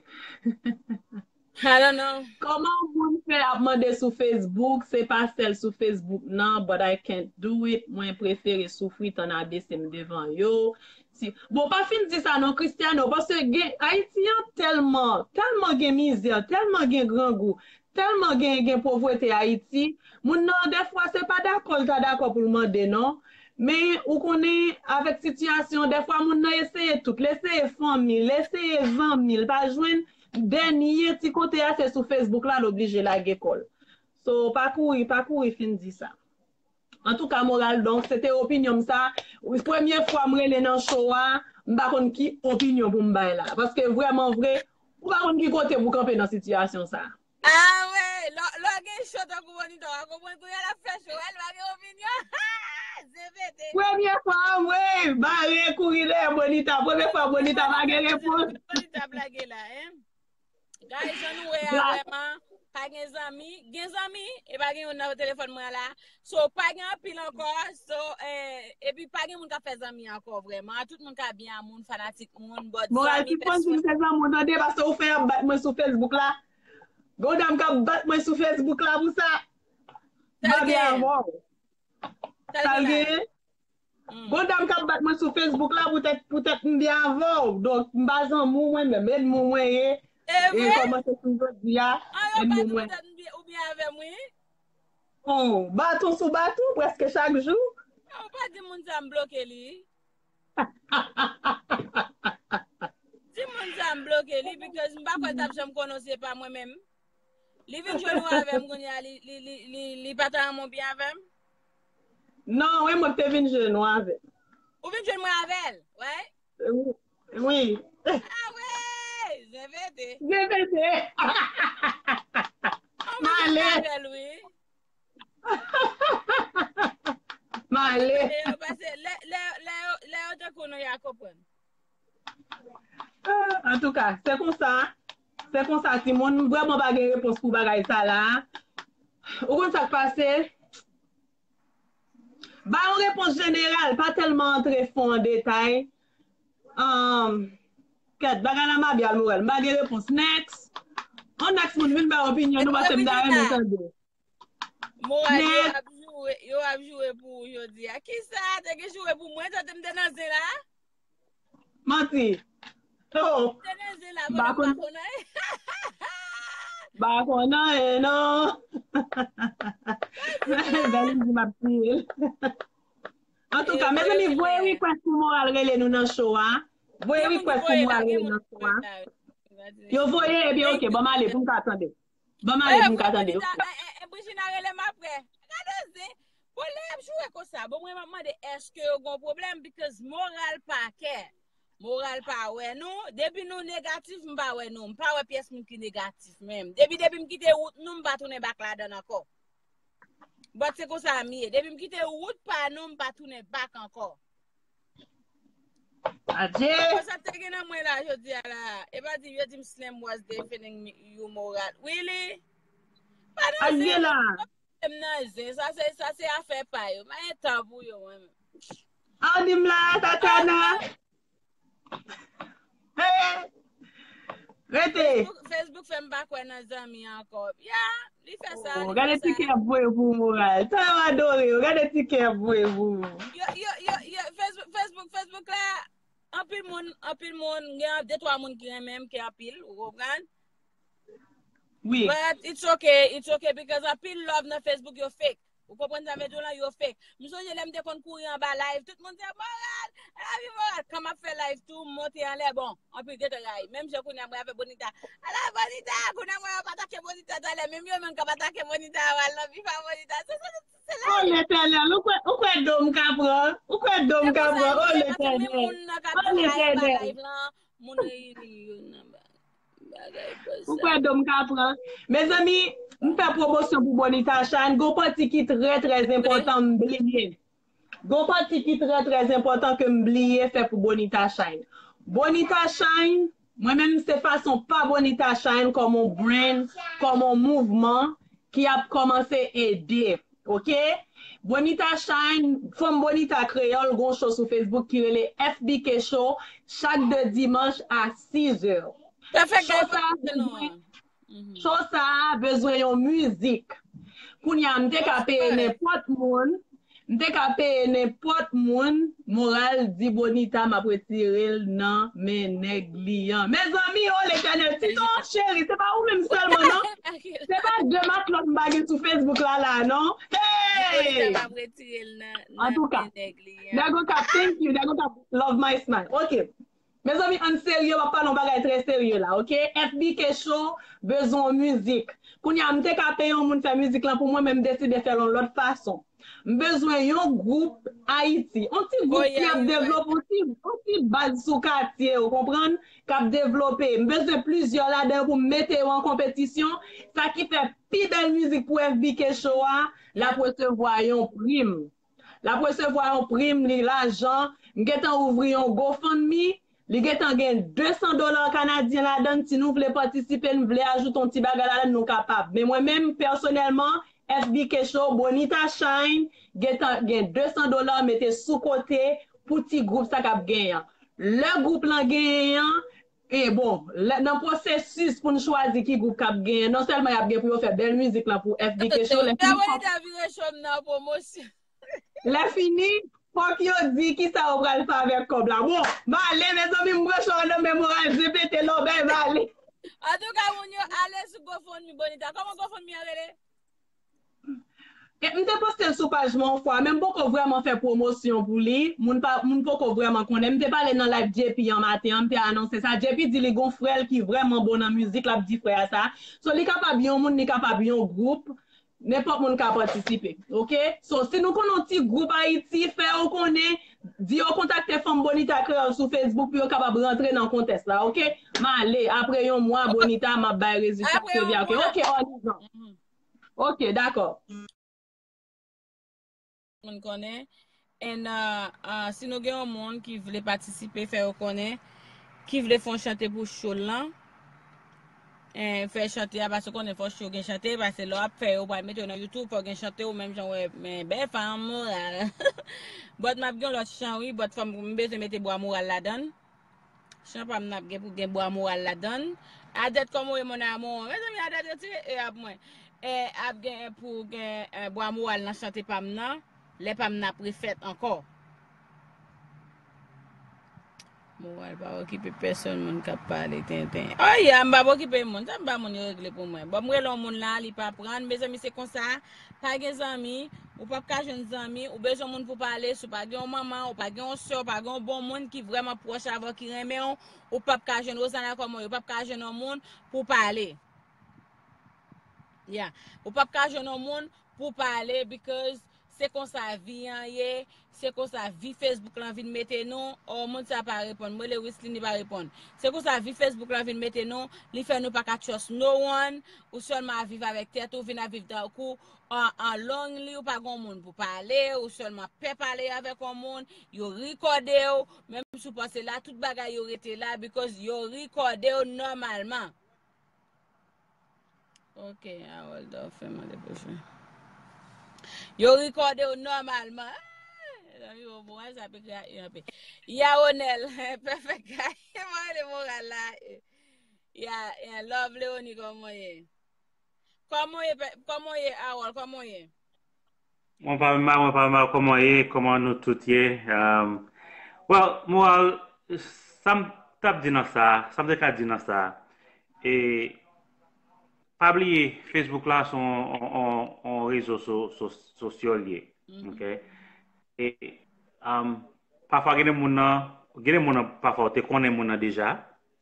I don't know. Kòman moun fè ap mande sou Facebook? Se pa sèl sou Facebook, non, but I can't do it. Mwen prefere soufri tann abese m devan yo. Si, bon, pa fin di sa non, Cristiano, paske gen, Ayiti an tèlman, tèlman gen mizè, tèlman gen grangou, tèlman gen, gen povrete Ayiti. Moun nan, dèfwa, se pa dakò l ta dakò pou l mande, non. Men, ou konnen, avèk sitiyasyon, dèfwa, moun nan eseye tout. L eseye fanmi, l eseye zanmi, l pa jwenn. Dènye ti kote a, se sou Facebook la, l oblije lage kò l. So, pa kouri, pa kouri fin di sa. Antouka, moral, donk, se te opinyon m sa. Premye fwa m rele nan show a, m pa konn ki opinyon pou m bay la. Paske vrèman vre, ou pa konn ki kote pou kanpe nan sitiyasyon sa. Ah wi, lè, lè gen show tankou Bonita, w a konprann kounye a l ap fè show, wè, l pa gen opinyon. Zepete. Premye fwa, wi, bare kouri dèyè Bonita. Premye fwa, Bonita pa gen repons. Bonita ap lage la, hein? Guys, jan nou wè a, vrèman, pa gen zanmi. Gen zanmi, e pa gen youn nan telefòn mwen an la. So, pa gen anpil ankò. So, eh, epi pa gen moun k ap fè zanmi ankò, vrèman. Tout moun ka byen a moun, fanatik moun, but zanmi pèsonn. Moral, sispann di m se zanmi w tande, paske ou fè y ap bat mwen sou Facebook la. Gon dam k ap bat mwen sou Facebook la pou sa. M pa byen avè w. Sa l genyen? Gon dam k ap bat mwen sou Facebook la poutèt, poutèt m byen avè w. Donk, m pa zanmi w mwen menm, ènmi w mwen ye. E vre? Kòmanse sou jodi a, ènmi w mwen. An, yo bat ou poutèt m byen, ou byen avè m, wi. Oh, baton sou baton, prèske chak jou. An, ou pa di moun sa m bloke li. Di moun sa m bloke li, because m pa kwè l t ap janm konnen w se pa mwen menm. Li vin jwenn ou avè m kounye a, li, li, li, li, li pa ta renmen w byen avè m? Non, e mwen k te vin jwenn ou avè l. Ou vin jwenn mwen avè l, wè? Wi. Wi. Ah wi, zepete. Zepete. An, mwen vin avè l, wi. Male. Lè yo pase, lè, lè, lè yo, lè yo tankou nou, y a konprann. Ah, antouka, se konsa. Se konsa, timoun. M vrèman pa gen repons pou bagay sa la. Ou konn sa k pase? Ba yon repons jeneral, pa tèlman antre fon an detay. Um, kèt, bagay la mabye al moral. M pa gen repons. Next. On next moun vin bay opinyon nou, paske m ta renmen tande. Moral, yo ap joure, yo ap joure pou ou jodi a. Kisa? Te gen joure pou mwen, tande m te nan zen la? Manti. Oh. M te nan zen la, pandan m pa konn anyen. M pa konn anyen, non. Bèl di m ap tiye l. Antouka, mezanmi, voye request pou Moral rele nou nan show a. Voye request pou Moral rele nan show a. Yo voye, ebyen, ok, ban m ale pou m ka tande. Ban m ale pou m ka tande. Brijina rele m apre. Gade zen. Bon, lè y ap joure konsa, bon, mwen, m ap mande, èske yo gon pwoblèm? Because Moral pa kè. Moral pa wè nou. Depi nou negatif, m pa wè nou. M pa wè pyès moun ki negatif menm. Depi, depi m kite wout nou, m pa tounen bak ladan l ankò. But se konsa m ye. Depi m kite wout pa nou, m pa tounen bak ankò. Adye. Konsa te gen nan mwen la, jodi a la. E pa di, yo di m slim was defending me, you Moral. Really? Pa nan zen la. M nan zen. Sa se, sa se afè pa yo. M pa gen tan pou yo, mwen menm. A w di m la, Tatiana. Hey! Rete. Facebook, Facebook fè m pa kwè nan zanmi ankò. Ya, li fè sa, oh, li gade fè ti sa. Kè ap voye pou ou, Moral. Tan yo adore yo, gade ti kè ap voye pou ou. Yo, yo, yo, yo, Facebook, Facebook, Facebook la, anpil moun, anpil moun, gen de twa moun ki renmen m, ki anpil, ou konprann? Wi. But it's okay, it's okay, because anpil love nan Facebook yo fake. Ou konprann sa m vle di w lan, yo fake. M sonje lè m te konn kouri anba live, tout moun se Moral, I love you Moral. Kan m ap fè live tou, m monte anlè, bon, anpil te rayi. Menm jan kounye a mwen avè Bonita. Ala Bonita, kounye a mwen ap atake Bonita talè, menm yo menm k ap atake Bonita a, al nan bif a Bonita. Se sa, se la. Oh, Letènèl, ou kwè, ou kwè do m ka pran? Ou kwè do m ka pran? Oh, Letènèl. Oh, Letènèl. Moun reyini yo nan ba-, bagay konsa. Ou kwè do m ka pran? Mezanmi, m fè pwomosyon pou Bonita Shine. Gon pati ki trè, trè enpòtan m bliye. Gon pati ki trè, trè enpòtan ke m bliye fè pou Bonita Shine. Bonita Shine, mwen menm se fason pa Bonita Shine kòm on brand, kòm on mouvman ki ap kòmanse ede, oke? Bonita Shine, Fanm Bonita Kreyòl, gon show sou Facebook ki rele F B K Show, chak de dimanch a sis è. Show sa a bezwen, show sa a bezwen yon mizik. Kounye a, m te ka peye nenpòt moun, m te ka peye nenpòt moun, Moral di Bonita m ap retire l nan men nèg li an. Mezanmi, oh Letènèl, Titon cheri, se pa ou menm sèlman, non? Se pa de matlòt m pa gen sou Facebook la, la, non? Hey! Bonita m ap retire l nan, nan men nèg li an. Antouka, nèg yo k ap, thank you, nèg yo k ap love my smile. Ok. Mezanmi, ann serye, m ap pale yon bagay trè serye la, ok? F B K Show bezwen yon mizik. Kounye a, m te ka peye yon moun fè mizik lan pou mwen, men m deside fè l yon lòt fason. M bezwen yon gwoup Ayiti, yon ti gwoup ki ap devlope, yon ti, yon ti baz sou katye, ou konprann? K ap devlope. M bezwen plizyè ladan yo pou m mete yo an konpetisyon. Sa ki fè pi bèl mizik pou F B K Show a, l ap resevwa yon prim. L ap resevwa yon prim, li lajan. M gentan ouvri yon GoFundMe. Li gentan gen de san dola kanadyen ladan l. Si nou vle patisipe, nou vle ajoute yon ti bagay ladan l, nou kapab. Men mwen menm, pèsonèlman, F B K Show, Bonita Shine, gentan gen de san dola mete sou kote pou ti gwoup sa k ap genyen an. Lè gwoup lan genyen an, e bon, lè, nan pwosesis pou n chwazi ki gwoup k ap genyen, non sèlman y ap gen pou yo fè bèl mizik lan pou F B K Show, lè fini, fòk, lè fini, fòk yo di kisa yo pral fè avèk kòb la. Bon, m ale, mezanmi, m branche w nan men Moral, je pete lòbèy, m ale. Antouka, moun yo, ale sou GoFundMe Bonita. Kòman GoFundMe an rele? E, m te poste l sou paj mwen yon fwa, men m poko vrèman fè pwomosyon pou li. Moun pa, moun poko vrèman konnen. M te pale nan live J P an maten an, m te anonse sa. J P di li gon frè l ki vrèman bon nan mizik, l ap di frè a sa. So, li kapab yon moun, li kapab yon gwoup. Nenpòt moun ka patisipe, ok? So, si nou konn yon ti gwoup Ayiti, fè yo konnen, di yo kontakte Fanm Bonita Kreyòl sou Facebook pou yo kapab rantre nan kontès la, ok? M ale, apre yon mwa, Bonita, m ap bay rezilta trè byen, ok? Ok, on y va. Ok, dakò. Moun konnen. And, uh, uh, si nou gen yon moun ki vle patisipe, fè yo konnen, ki vle fè yon chante pou show lan, eh, fè chante a, paske w konnen fò show gen chante, paske lè w ap fè yo, w pral mete yo nan YouTube, fò gen chante, ou menm jan wè, men bèl fanm Moral. But m ap gen yon lòt chan, wi, but fò m, m bezwen mete Bwa Moral ladan l. Chan pa m nan ap gen pou gen Bwa Moral ladan l. Adèt, kòman w ye, mon amour? Mezanmi, Adèt retire e a pou mwen. E ap gen pou gen, eh, Bwa Moral nan chante pa m nan. Lè pa m nan ap refèt ankò. Moral pa okipe pèsonn moun k ap pale tenten. Oh yeah, m p ap okipe moun. Sa m ba moun yo regle pou mwen. Bon, m rele yon moun la, li pa pran. Mezanmi, se konsa. Pa gen zanmi, ou p ap ka jwenn zanmi, ou bezwen moun pou pale, si w pa gen yon manman, ou pa gen yon sè, ou pa gen yon bon moun ki vrèman pwòch avè w, ki renmen w, ou p ap ka jwenn Rosana kòman w ye, ou p ap ka jwenn yon moun pou pale. Yeah. Ou p ap ka jwenn yon moun pou pale, because se konsa vi an ye, se konsa vi Facebook lan vin mete nou. Oh, moun sa pa reponn. Mwen rele Wislin, li pa reponn. Se konsa vi Facebook lan vin mete nou, li fè nou pa ka trust no one, ou sèlman ap viv avèk tèt ou, vin ap viv tankou an, an lonely, ou pa gen moun pou pale, ou sèlman pè pale avèk yon moun, yo rikòde w, menm si w panse la, tout bagay yo rete la, because yo rikòde w nòmalman. Ok, Harold, ou fè mande pwochen. Yo rikòde w nòmalman. Ah, zanmi, bon, bon, sa pe kre-, anpe. Ya Ronel, perfect guy. Mwen rele Moral la. Ya, ya, Love Leonie, kòman w ye? Kòman w ye, pè-, kòman w ye, Harold? Kòman w ye? Mwen pa mal, mwen pa mal. Kòman w ye? Kòman nou tout ye? Um, well, Moral, sa m t ap di nan sa, sa m te ka di nan sa, e, pa bliye, Facebook la se yon, yon, yon, yon rezo so, so, sosyo l ye. Mhm. Ok? E, um, pafwa gen de moun nan, gen de moun nan, pafwa ou te konnen moun nan deja,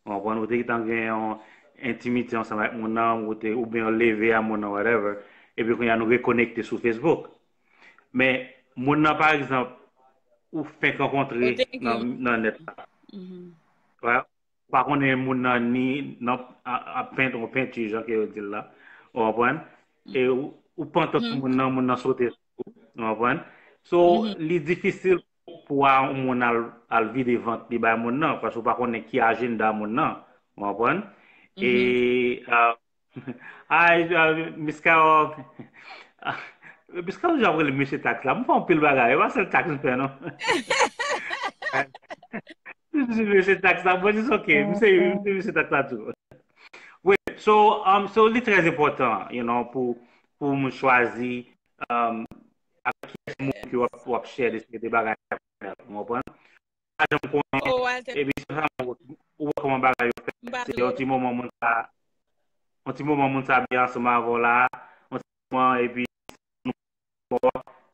ou konprann, ou te gentan gen yon, entimite ansanm ak moun nan, ou te, oubyen w leve a moun nan, whatever, epi kounye a nou rekonekte sou Facebook. Men, moun nan, pa egzanp, ou fenk rankontre nan, nan nèt la. Ou pa konnen moun nan ni nan ap pent yon penti, jan ke yo di l la. Ou konprann? E ou, ou pa antann moun nan, moun nan sote sou ou. Ou konprann? So, li difisil pou a yon moun al, al vide vant li bay moun nan, paske ou pa konnen ki ajanda moun nan. Ou konprann? E, uh, Ay, uh, Miss Carol. Miss Carol, jan rele mesye taks la. Mwen fè anpil bagay. E pa sèl taks mwen fè, non. Mesye taks la, mwen di, ok. Mwen se, mwen se mesye taks la tou. Wi, so, um, so, li trè enpòtan, you know, pou, pou moun chwazi, um, avèk kiyès moun ke w ap, w ap share de, de bagay. Ou konprann? Pa janm konnen. Epi se sa ou wè kòman bagay yo fèt. Se yon ti moman moun sa, yon ti moman moun sa byen ansanm avè w la, yon ti moman epi nou fò,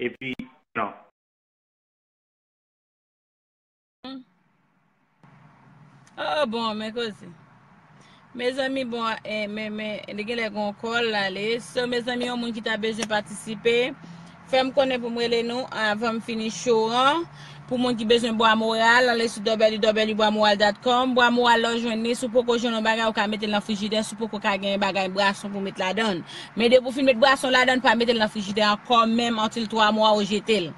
epi non. Oh, bon, men koze. Mezanmi, bon, eh, men, men, li genlè gon kòl la, li. So, mezanmi, yon moun ki ta bezwen patisipe, fè m konnen pou m rele nou anvan m fini show an. Pou moun ki bezwen bwa moral, ale sou w w w bwa moral dot com. Bwa moral la, w jwenn li, si w poko jwenn yon bagay, ou ka mete l nan frijidè, si w poko ka gen bagay bwason pou met ladan l. Men depi w fin met bwason ladan l, pa mete l nan frijidè ankò, menm antil twa mwa, ou jete l.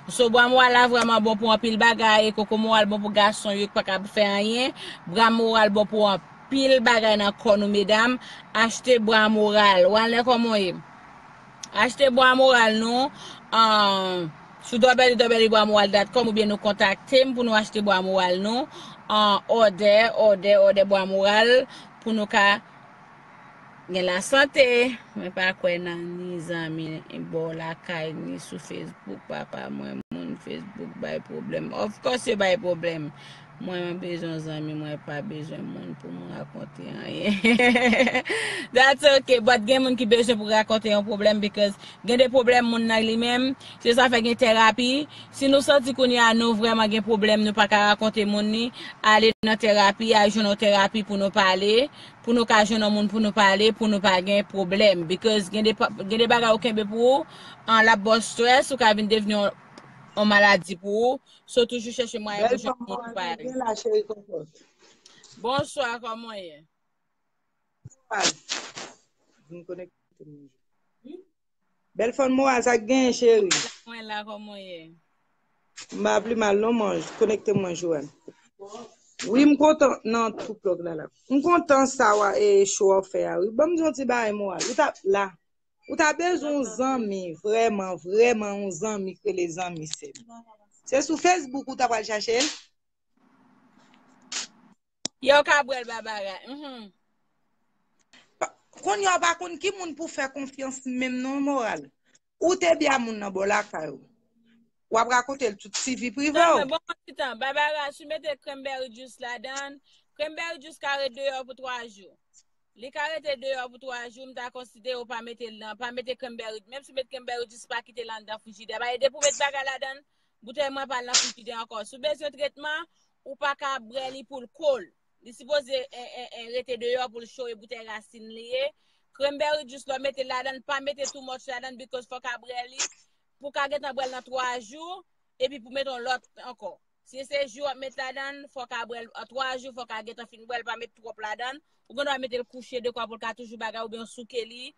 So, bwa moral la vrèman bon pou anpil bagay, e koko moral bon pou gason yo ki pa ka fè anyen. Bwa moral bon pou anpil bagay nan kò nou, medam. Achte bwa moral. Walner, kòman w ye? Achte bwa moral nou, ah, sou w w w bwa moral dot com oubyen nou kontakte m pou nou achte bwa moral nou. Ah, òdè, òdè, òdè bwa moral pou nou ka gen lasante. Mwen pa kwè nan ni zanmi bò lakay, ni sou Facebook, papa mwen, moun Facebook bay pwoblèm. Of course, yo bay pwoblèm. Mwen, mwen bezwen zanmi, mwen pa bezwen moun pou mwen rakonte anyen. That's okay, but gen moun ki bezwen pou rakonte yon pwoblèm, because gen de pwoblèm moun nan li menm, se sa fè gen terapi. Si nou santi kounye a nou vrèman gen pwoblèm, nou pa ka rakonte moun ni, ale nan terapi, al jwenn yon terapi pou nou pale, pou nou ka jwenn yon moun pou nou pale, pou nou pa gen pwoblèm. Because gen de, gen de bagay ou kenbe pou ou, an l ap ba w stress, ou ka vin devni yon, yon maladi pou ou. So, toujou chèche mwayen pou jwenn moun pou pale. Byen la, cheri kòkòt. Bonswa, kòman w ye? Vin konekte mwen. Bèl fanm moral, sa k genyen, cheri? Mwen la, kòman w ye? M pa pli mal non, man. Konekte mwen, Joanne. Wi, m kontan nan tou plòg la la. M kontan sa w a, e, show w ap fè a, wi. Ban m di yon ti bagay moral. Ou ta la. Ou ta bezwen yon zanmi, vrèman, vrèman yon zanmi k rele zanmi, sè m. Se sou Facebook ou ta pral chache l? Yo ka bwè l, Babara. Mhm. Kounye a w pa konn ki moun pou fè konfyans menm non, moral. Ou te byen a moun nan bò lakay ou. W ap rakonte l tout ti vi prive w. Bon, bon, ti tan. Babara, si w mete cranberry juice ladan, cranberry juice ka ret deyò pou twa jou. Li ka rete deyò pou twa jou, m ta konsidere w pa mete l nan, pa mete cranberry, menm si w met cranberry juice, pa kite l anndan frijidè. Paske depi w met bagay ladan, boutèy mwen pa al nan frijidè ankò. Si w bezwen tretman, ou pa ka bwè li pou l cold. Li sipoze, en, en, en, rete deyò pou l cho, e boutèy rasin li ye. Cranberry juice, lè w mete l ladan, pa mete too much ladan, because fò w ka bwè li, pou w ka gentan bwè l nan twa jou, epi pou mete yon lòt ankò. Si se ji w ap met ladan, fò w ka bwè l an twa jou, fò w ka gentan fin bwè l, pa met twòp ladan. Ou gen dwa mete l kouche dekwa pou l ka toujou bagay, oubyen w souke li,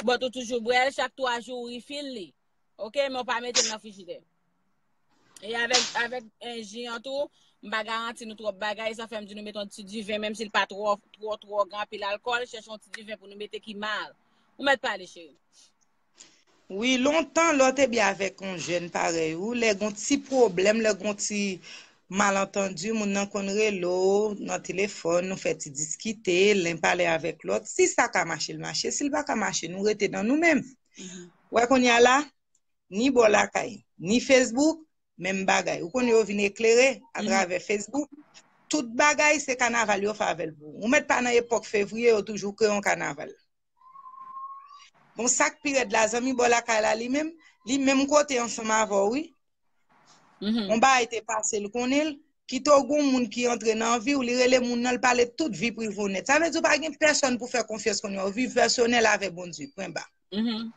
but ou toujou bwè l, chak twa jou ou refill li. Oke, men w pa mete l nan frijidè. E avèk, avèk, eh, ji an tou, m pa garanti nou twòp bagay, sa fè m di nou mete yon ti diven, menm si l pa twò, twò, twò gen anpil alkòl, chèche yon ti diven pou nou mete ki mal. Ou mèt pale, cheri. Wi, lontan, lè w te byen avèk yon jèn parèy ou, lè gon ti pwoblèm, lè gon ti malantandi, moun nan konn rele w nan telefòn, nou fè ti diskite, len pale avèk lòt. Si sa ka mache, l mache. Si l pa ka mache, nou rete nan nou menm. Mhm. Wè kounye a la, ni bò lakay, ni Facebook, menm bagay. Ou konnen yo vin eklere atravè Facebook. Tout bagay se kanaval yo fè avè l pou ou. Ou mèt pa nan epòk fevriye, yo toujou kreye yon kanaval. Bon, sa k pi rèd la, zanmi bò lakay la, li menm, li menm kote ansanm avè w, wi. Mhm. Yon bagay te pase, l konnen l, Pito gon moun ki antre nan vi w, li rele moun nan, li pale tout vi prive w nèt. Sa vle di w pa gen pèsonn pou fè konfyans kounye a. Ou viv pèsonèl avè Bondye. Pwen ba. Mhm.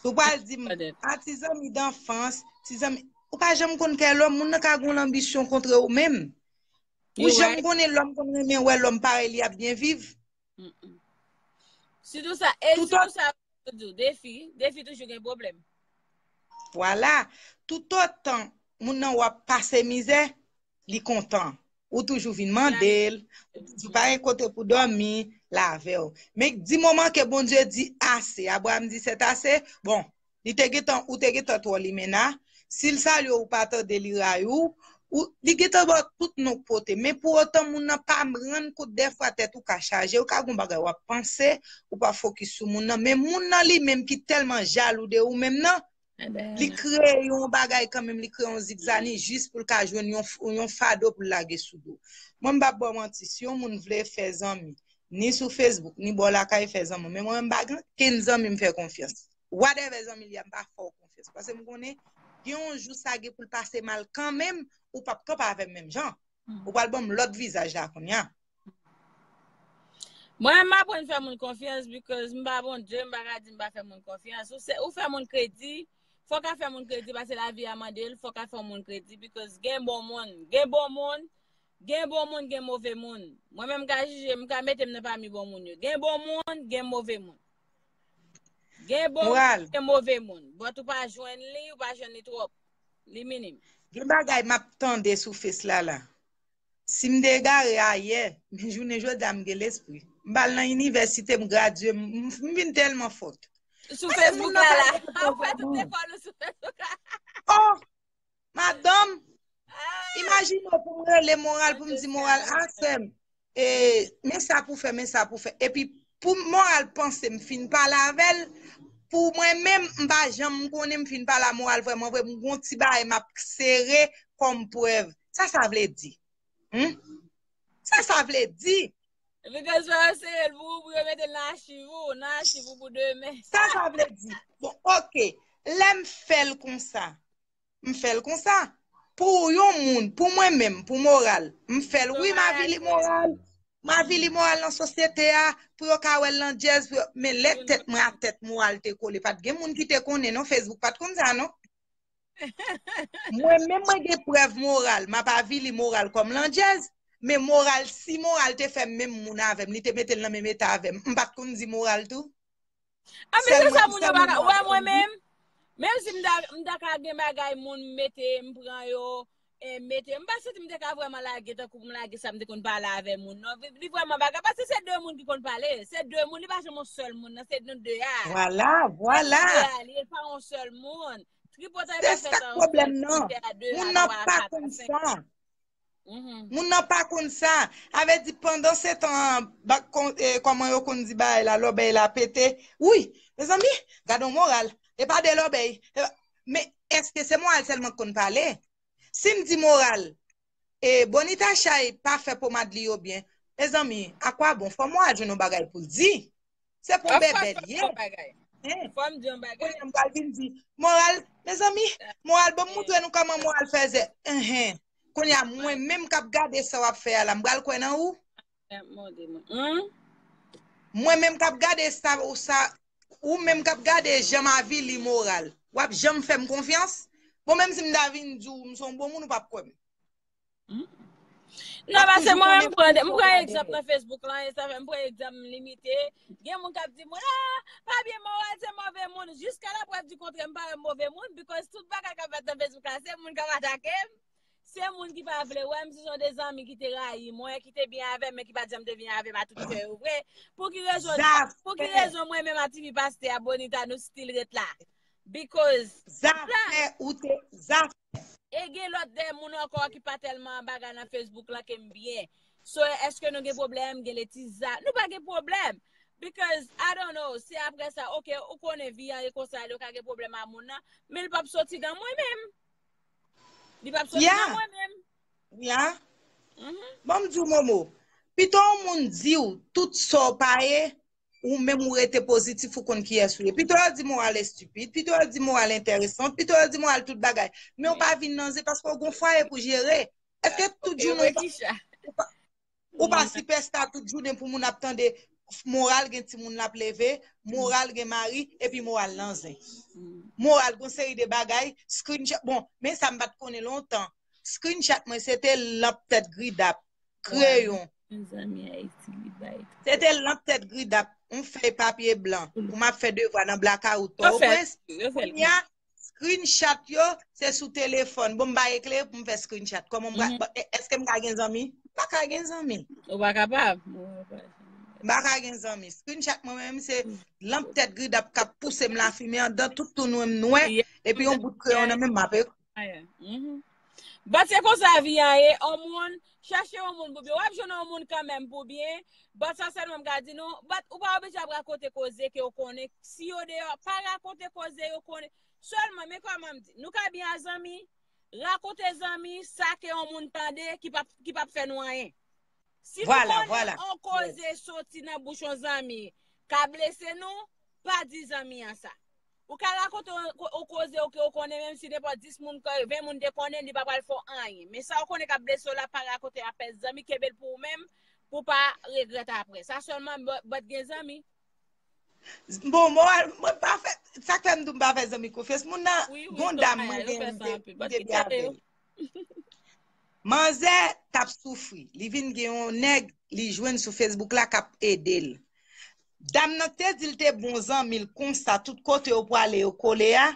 Si w pral di m, a ti zanmi danfans, ti zanmi, ou pa janm konn kè lòm, moun nan ka gon lanbisyon kontre ou menm. Ou janm konnen lòm konn renmen wè lòm parèy li ap byen viv. Sitou sa, e sitou sa, defi, defi toujou gen pwoblèm. Vwala. Toutotan moun nan w ap pase mizè, li kontan. Ou toujou vin mande l, ou toujou pa gen kote pou dòmi, l avè w. Men di moman ke Bondye di ase, Abraram di c'est assez, bon, li te gentan, ou te gentan twò limena, si l salye w, ou pa tande li rayi w, ou, li gentan ba w tout non k pote. Men pou otan moun nan pa rann kont dèfwa tèt ou ka chaje, ou ka gon bagay w ap panse, ou pa fokis sou moun nan. Men moun nan li menm ki tèlman jalou de ou menm nan, li kreye yon bagay kanmenm, li kreye yon zigzani jis pou l ka jwenn yon, yon fado pou l lage sou do. Mwen m p ap ba w manti, si yon moun vle fè zanmi, ni sou Facebook, ni bò lakay fè zanmi, men mwen menm m pa gen okenn zanmi m fè konfyans. Whatever zanmi li a, m pa fè w konfyans. Paske m konnen, gen yon jou sa gen pou l pase mal kanmenm, ou p ap kanpe avè m menm jan. Ou pral ban m lòt vizaj la kounye a. Mwen, m aprann fè moun konfyans because m pa Bondye, m pa ka di m pa fè moun konfyans. Ou, se, ou fè moun kredi, fò w ka fè moun kredi paske lavi a mande l, fò w ka fè moun kredi because gen bon moun, gen bon moun, gen bon moun, gen move moun. Mwen menm m ka jije, m ka mete m nan pami bon moun yo. Gen bon moun, gen move moun. Gen bon moun, gen move moun. But ou pa jwenn li, ou pa jwenn li twòp. Li minim. Gen bagay m ap tande sou Face la la. Si m te egare ayè, men jounen jodi a m gen lespri. M al nan inivèsite, m gradye, m, m, m vin tèlman fòt. Sou Facebook la la. Ou fè tout lekòl ou sou Facebook la. Oh! Madanm, imajine w pou m rele moral, pou m di moral, a sè m, e, men sa pou fè, men sa pou fè. Epi pou moral panse m fin pale avè l, pou mwen menm, m pa janm konnen m fin pale a moral vrèman vre, m gon ti bagay m ap sere kòm prèv. Sa sa vle di? Hmm? Sa sa vle di? Because fò yo sere l pou ou, pou yo mete l nan achiv ou, nan achiv ou pou demen. Sa sa vle di? Bon, oke. Lè m fè l konsa, m fè l konsa. Pou yon moun, pou mwen menm, pou moral, m fè l. Wi, m avili moral. M avili moral nan sosyete a, pou yo ka wè l nan djèz, pou yo, men lè tèt mwen a tèt moral te kole, pa t gen moun ki te konnen, non, Facebook pa t konn sa, non. Mwen menm mwen gen prèv moral, m ap avili moral kòm landjèz, men moral, si moral te fè menm moun avè m, li te mete l nan menm eta avè m, m pa t konn di moral tou? A, men se sa moun yo pa ka wè mwen menm. Menm si m ta, m ta ka gen bagay moun mete, m pran yo, e, mete. M pa santi m te ka vrèman lage tankou m lage sa m te konn pale avè moun. Non, li vrèman bagay, paske se de moun ki konn pale. Se de moun, li pa janm yon sèl moun, nan se nou de a. Vwala, vwala. Se de a, li pa yon sèl moun. Tripotay pa fèt an yon sèl moun, se a de, a twa, a kat, a senk. Moun nan pa konn sa. Moun nan pa konn sa. Avè di pandan se tan an, bak kon, e, kòman yo konn di bagay la, lòbèy la pete. Wi, mezanmi, gade yon moral. E pa de lòbèy. E pa, men èske se moral sèlman k konn pale? Si m di moral, e, Bonita Chay pa fè pomad li yo byen, mezanmi, akwabon, fò moral jwenn yon bagay pou l di. Se pou bèbè l ye. Fò m di yon bagay. Kounye a m pral vin di, moral, mezanmi, moral, ban m moutre nou kòman moral fèzè. Enhen. Kounye a, mwen menm k ap gade sa w ap fè a la, m pral kwè nan ou? Mwen menm k ap gade sa, ou sa, ou menm k ap gade jan m avili moral, w ap janm fè m konfyans? Bon, menm si m ta vin di w m se yon bon moun, ou p ap kwè m. Non, paske mwen menm, m pran, m pran egzanp nan Facebook lan, e sa fè m pran egzanp, m limite. Gen moun k ap di mwen, ah, pa byen, moral se move moun. Jiska laprèv di kontrè, m pa wè move moun, because tout bagay k ap fèt nan Facebook la, se moun k ap atake m. Se moun ki pa vle wè m, se yon de zanmi ki te rayi mwen, ki te byen avè m, men ki pa t janm te byen avè m a tout kè yo vre. Pou ki rezon, pou ki rezon mwen menm a T V pastè a Bonita nou still ret la? Because zafè ou te, zafè. E gen lòt de moun ankò ki pa tèlman bagay nan Facebook lan ke m byen. So, èske nou gen pwoblèm? Gen letiza. Nou pa gen pwoblèm. Because, I don't know, se apre sa, ok, ou konnen vi an e konsa, yo ka gen pwoblèm a moun nan, men l p ap soti nan mwen menm. Li p ap soti nan mwen menm. Ya. Bon, m di w, Momo, pito yon moun di w tout sa w pa ye, ou menm ou rete pozitif, ou konn kiyès ou ye. Pito yo di moral estipid, pito yo di moral enteresan, pito yo di moral tout bagay. Men ou pa vin nan zen paske ou gon fwaye pou jere. Èske tout jounen ou pa, ou pa, ou pa sipèsta tout jounen pou moun ap tande moral gen timoun l ap leve, moral gen mari, epi moral nan zen. Moral gon seri de bagay, screenshot. Bon, men sa m pa t konnen lontan. Screenshot mwen, se te lanp tèt gridap, kreyon. Mezanmi, Ayiti, li bay tou. Se te lanp tèt gridap, yon fèy papye blan, pou m ap fè devwa nan blakawout Pòtoprens. Kounye a, screenshot yo, se sou telefòn. Bon, m pa eklere pou m fè screenshot. Kòman m ka, bon, e- èske m ka gen zanmi? M pa ka gen zanmi. Ou pa kapab. Ou pa kapab. M pa ka gen zanmi. Screenshot mwen menm, se lanp tèt gridap k ap pouse m lafimen anndan, tout tou nwè m nwè, epi yon bout kreyon nan men m, m ap ekri. But se konsa vi an ye, yon moun, chache yon moun pou byen. W ap jwenn yon moun kanmenm pou byen, but sa sèlman m ka di nou, but ou pa oblije ap rakonte koze ke w konnen. Si yo deyò, pa rakonte koze yo konnen. Sèlman, men kòman m di, nou ka byen a zanmi, rakonte zanmi, sa ke yon moun tande, ki p ap, ki p ap fè nou anyen. Si nou konnen yon koze soti nan bouch yon zanmi ka blese nou, pa di zanmi an sa. Ou ka rakonte yon, yon koze ou ke ou konnen, menm si nenpòt dis moun, ven moun te konnen, li pa pral fè w anyen. Men sa ou konnen k ap blese w la, pa rakonte l a pèsòn, zanmi, kenbe l pou ou menm, pou w pa regrèt apre. Sa sèlman, but, but gen zanmi. Bon, mwen, mwen pa fè, sa k fè m di w m pa fè zanmi konfyans. Moun nan, gon dam mwen gen, m te, m te byen avè l. Manzè t ap soufri. Li vin gen yon nèg, li jwenn sou Facebook la k ap ede l. Dam nan k te di l te bon zanmi l konsa, tout kote yo prale, yo kole a.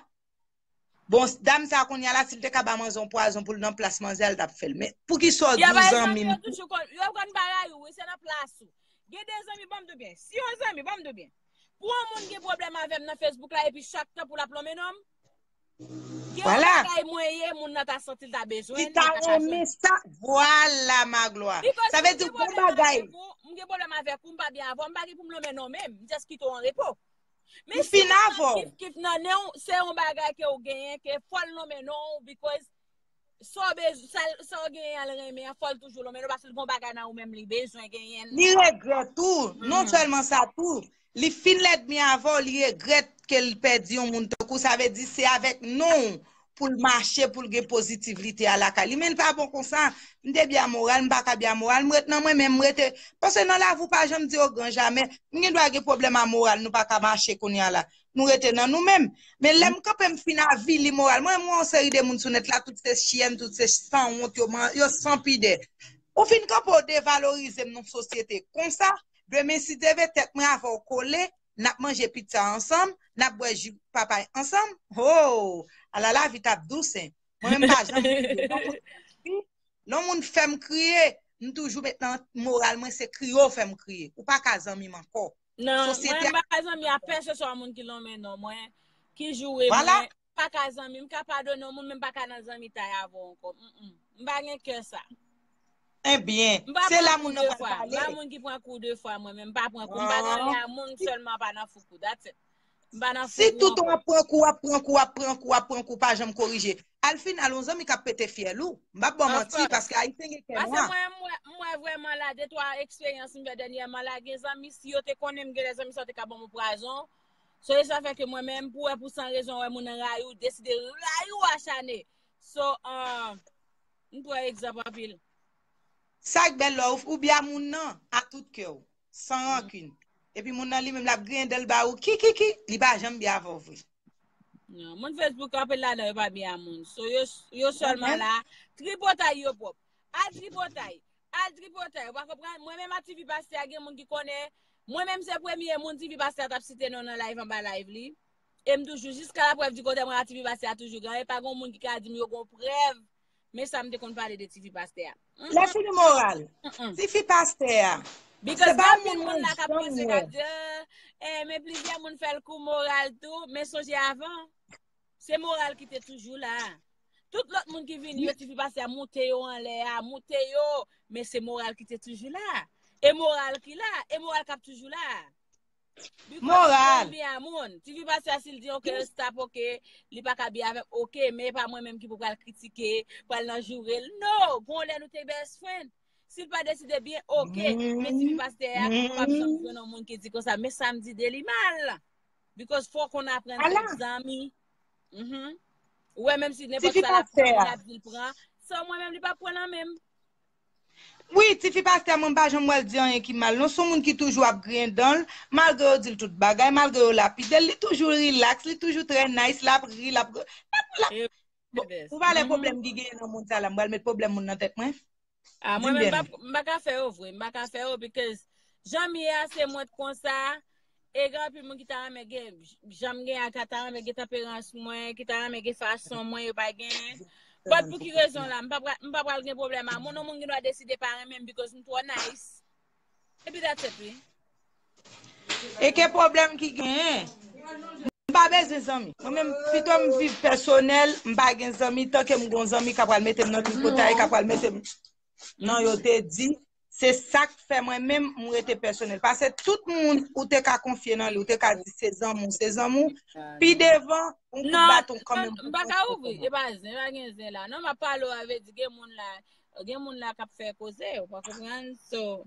Bon, dam sa kounye a la, si l te ka ba manzè yon pwazon pou l nan plas manzè a, l t ap fè l. Men, poukisa w di w zanmi m? Yo toujou konn, yo konn bagay ou, wi, se nan plas ou. Gen de zanmi, ban m di w byen. Si yon zanmi, ban m di w byen. Pou yon moun gen pwoblèm avè m nan Facebook la, epi chak tan pou l ap lonmen non m, gen yon bagay mwen ye, moun nan ta santi l ta bezwen li, li ta renmen sa. Vwala, Maglwa. Sa vle di, gon bagay. M gen pwoblèm avèk ou, m pa byen avè w, m pa gen pou m lonmen non w menm, m just kite w an repo. Men si w gen kif kif nan nen w, se yon bagay ke w genyen, ke fò l lonmen non w, because sa w bez-, sa, sa w genyen an l renmen an, fò l toujou lonmen non w, paske l gon bagay nan ou menm li bezwen genyen. Li regrèt tou. Non sèlman sa tou, li fin lènmi avè w, li regrèt ke l pèdi yon moun tankou w, sa vle di se avèk non w pou l mache, pou l gen pozitivite a lakay li. Men l pa bon konsa. M te byen amoral, m pa ka byen amoral, m ret nan mwen menm, m rete. Paske nan lavi w pa janm di o gran jamè. M gen dwa gen pwoblèm a moral, nou pa ka mache kounye a la. Nou rete nan nou menm. Men lè m kanpe m fin avili moral mwen, mwen yon seri de moun sou nèt la, tout se chyèn, tout se sanwont, yo, man- yo san pidè. Ou fin kanpe w devalorize m nan sosyete konsa, demen si Dye vle tèt mwen avè w kole, n ap manje pizza ansanm, n ap bwè ji papay ansanm. Ho! Ala lavi t ap dous, en. Mwen menm m pa janm kriye. Lè yon moun fè m kriye, m toujou met nan moral mwen, se kriye w fè m kriye. Ou pa ka zanmi m ankò. Non, mwen m pa ka zanmi a pèsòn, se yon moun ki lonmen non mwen, ki joure mwen, m pa ka zanmi, m ka padone yon moun, men m pa ka nan zanmitay avè w ankò. Mm, mm. M pa gen kè sa. Ebyen, se la moun nan pral pale. M pa moun ki pran kou de fwa, mwen menm, m pa pran kou, m pa nan lè a moun sèlman, pa nan foukou, that's it. M pa nan foukou ankò. Si tout w ap pran kou, w ap pran kou, w ap pran kou, w ap pran kou, pa janm korije. Al final, yon zanmi k ap pete fyèl ou. M p ap ba w manti, paske Ayisyen gen kè nwa. Paske mwen, m wè, m wè vrèman la, de twa eksperyans m fè dènyèman la, gen zanmi, si yo te konnen m gen lè zanmi sa yo te ka ban m yon pwazon. So, e sa fè ke mwen menm, pou wè pou san rezon, wè moun nan rayi w, deside rayi w achane. So, um, m pran egzanp anpil. Sa k bèl lè w, ou byen moun nan, a tout kè w, san rankin. Epi moun nan li menm l ap griyen dan l ba ou, ki, ki, ki, li pa janm byen avè w vre. Non, moun Facebook anpil ladan yo pa byen a moun. So, yo, yo sèlman la, tripotay yo pwòp. Al tripotay, al tripotay, ou pa konprann? Mwen menm a T V Pastè a, gen moun ki konnen, mwen menm se premye moun T V Pastè a t ap site non nan live anba live li. E m toujou, jiska laprèv di kontrè, mwen a T V Pastè a toujou gen anyen, pa gen moun ki ka di m yo gon prèv. Men sa m te konn pale de tifi pastè a. Lè fini moral. Tifi pastè a. Because gen anpil moun la k ap panse k ap di, eh, men plizyè moun fè l kou moral tou, men sonje avan. Se moral ki te toujou la. Tout lòt moun ki vini, yo tifi pastè a, moute yo anlè a, moute yo, men se moral ki te toujou la. E moral ki la, e moral k ap toujou la. Moral. Byen a moun. Tifi pastè a, si l di, ok, stop, ok, li pa ka byen avè m, ok, men e pa mwen menm ki pou pral kritike, pral nan joure l. No! Gon lè nou te best friend. Si l pa deside byen, oke. Men tifi pastè a, ou p ap janm jwenn yon moun ki di konsa, men sa m di de li mal. Because fò w konn aprann fè zanmi. Mhm. Ou wè, menm si nenpòt sa l ap pran, l ap di l pran. San mwen menm, li p ap pran nan men m. Wi, tifi pastè, mwen m pa janm wè l di anyen ki mal. Non, se yon moun ki toujou ap griyen dan l, malgre yo di l tout bagay, malgre yo lapide l, li toujou rilaks, li toujou trè nice, l ap ri, l ap, l ap, l ap. Bon, pou valè pwoblèm ki genyen nan mond sa la, m pral met pwoblèm moun nan tèt mwen? Ah, mwen menm, m pa, m pa ka fè yo vre, m pa ka fè yo, because jan m ye a, se mwen t konsa, e gen anpil moun ki ta renmen gen, jan m gen a, ka ta renmen gen tanperans mwen, ki ta renmen gen fason mwen, yo pa genyen. But pou ki rezon la, m pa pral, m pa pral gen pwoblèm a moun, yon moun gen dwa deside pa renmen m because m twò nice. Epi that's it, wi. E ke pwoblèm ki genyen? M pa bezwen zanmi. Mwen menm, pito m viv pèsonèl, m pa gen zanmi, tanke m gon zanmi k ap pral mete m nan tripotay, k ap pral mete m nan yo te di, se sa k fè mwen menm, m rete pèsonèl. Paske tout moun ou te ka konfye nan li, ou te ka di se zanmi w, se zanmi w, pi devan, yon kout baton kanmenm. Non, m pa ka ouvri, e pa zen, e pa gen zen la. Non, m ap pale w avè di gen moun la, gen moun la k ap fè koze, ou pa konprann? So,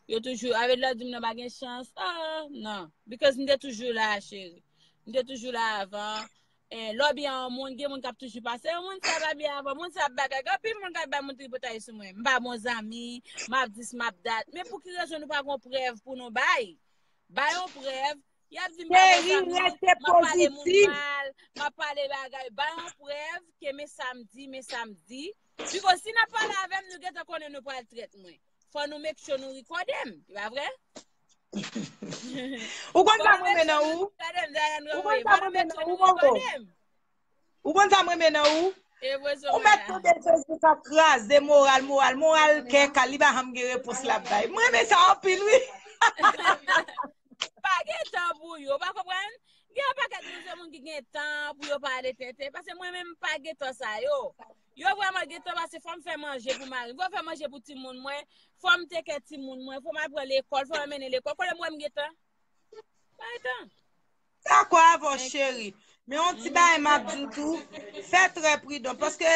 yo toujou, avè lè di m nan pa gen chans, ah, non. Because m te toujou la, cheri. M te toujou la avan. Eh, lè w byen a yon moun, gen moun k ap toujou pase, "Yon moun sa pa byen avan, moun sa ap bagay." Gen anpil moun k ap bay moun tripotay sou mwen. M pa bon zanmi, m ap dis, m ap dat. Men pou ki rezon nou pa gon prèv pou nou bay? Bay yon prèv. Y ap di m pa bon zanmi, m ap pale moun mal, m ap pale bagay. Bay yon prèv ke men sa m di, men sa m di. Because si n ap pale avè m, nou gentan konnen nou pral trèt mwen. Fò nou make sure nou recorde m. E pa vre? Ou konn sa m renmen nan ou? Ou konn sa m renmen nan ou, Koko? Ou konn sa m renmen nan ou? Ou mèt tande Facebook ap kraze moral, moral, moral kè kal, li pa janm gen repons l ap bay. M renmen sa anpil, wi. Pa gen tan pou yo, ou pa konprann? Gen yon pakèt moun, se moun ki gen tan pou yo pale tenten. Paske mwen menm, m pa gen tan sa yo. Yo vrèman gen tan, paske fò m fè manje pou mari m, fò m fè manje pou timoun mwen, fò m take care timoun mwen, fò m al pran lekòl, fò m al mennen lekòl. Kote m wè m gen tan? Pa gen tan. Dakò avè w, cheri. Men yon ti bagay m ap di w tou, fè trè pridan, paske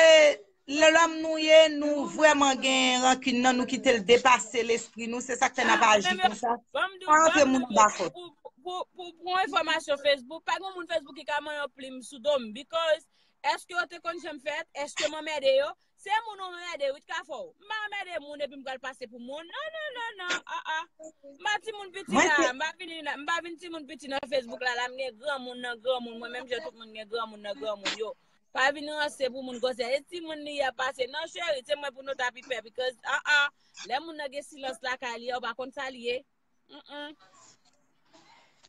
lè lòm nou ye, nou vrèman gen rankin nan nou, kite l depase lespri nou, se sa k fè n ap aji konsa. Pa rantre moun anba kòd. Pou, pou, pou, pou yon enfòmasyon Facebook, pa gen moun Facebook ki ka manyen yon plim sou do m, because èske yo te konn jan m fèt? Èske m anmède yo? Se moun ou anmède, wi, t ka fè w. M pa anmède moun epi m pral pase pou moun. Non, non, non, non, ah, ah. M pa timoun piti la, m pa vini la, m pa vin timoun piti nan Facebook la, la m gen granmoun nan granmoun, mwen menm jan tout moun gen granmoun nan granmoun yo. Pa vin ranse pou moun konsa. E timoun li ap pase. Non, cheri, se mwen pou nou ta pi pè, because, ah, ah, lè moun nan gen silans lakay li a, ou pa konn sa li ye. Mm, mm.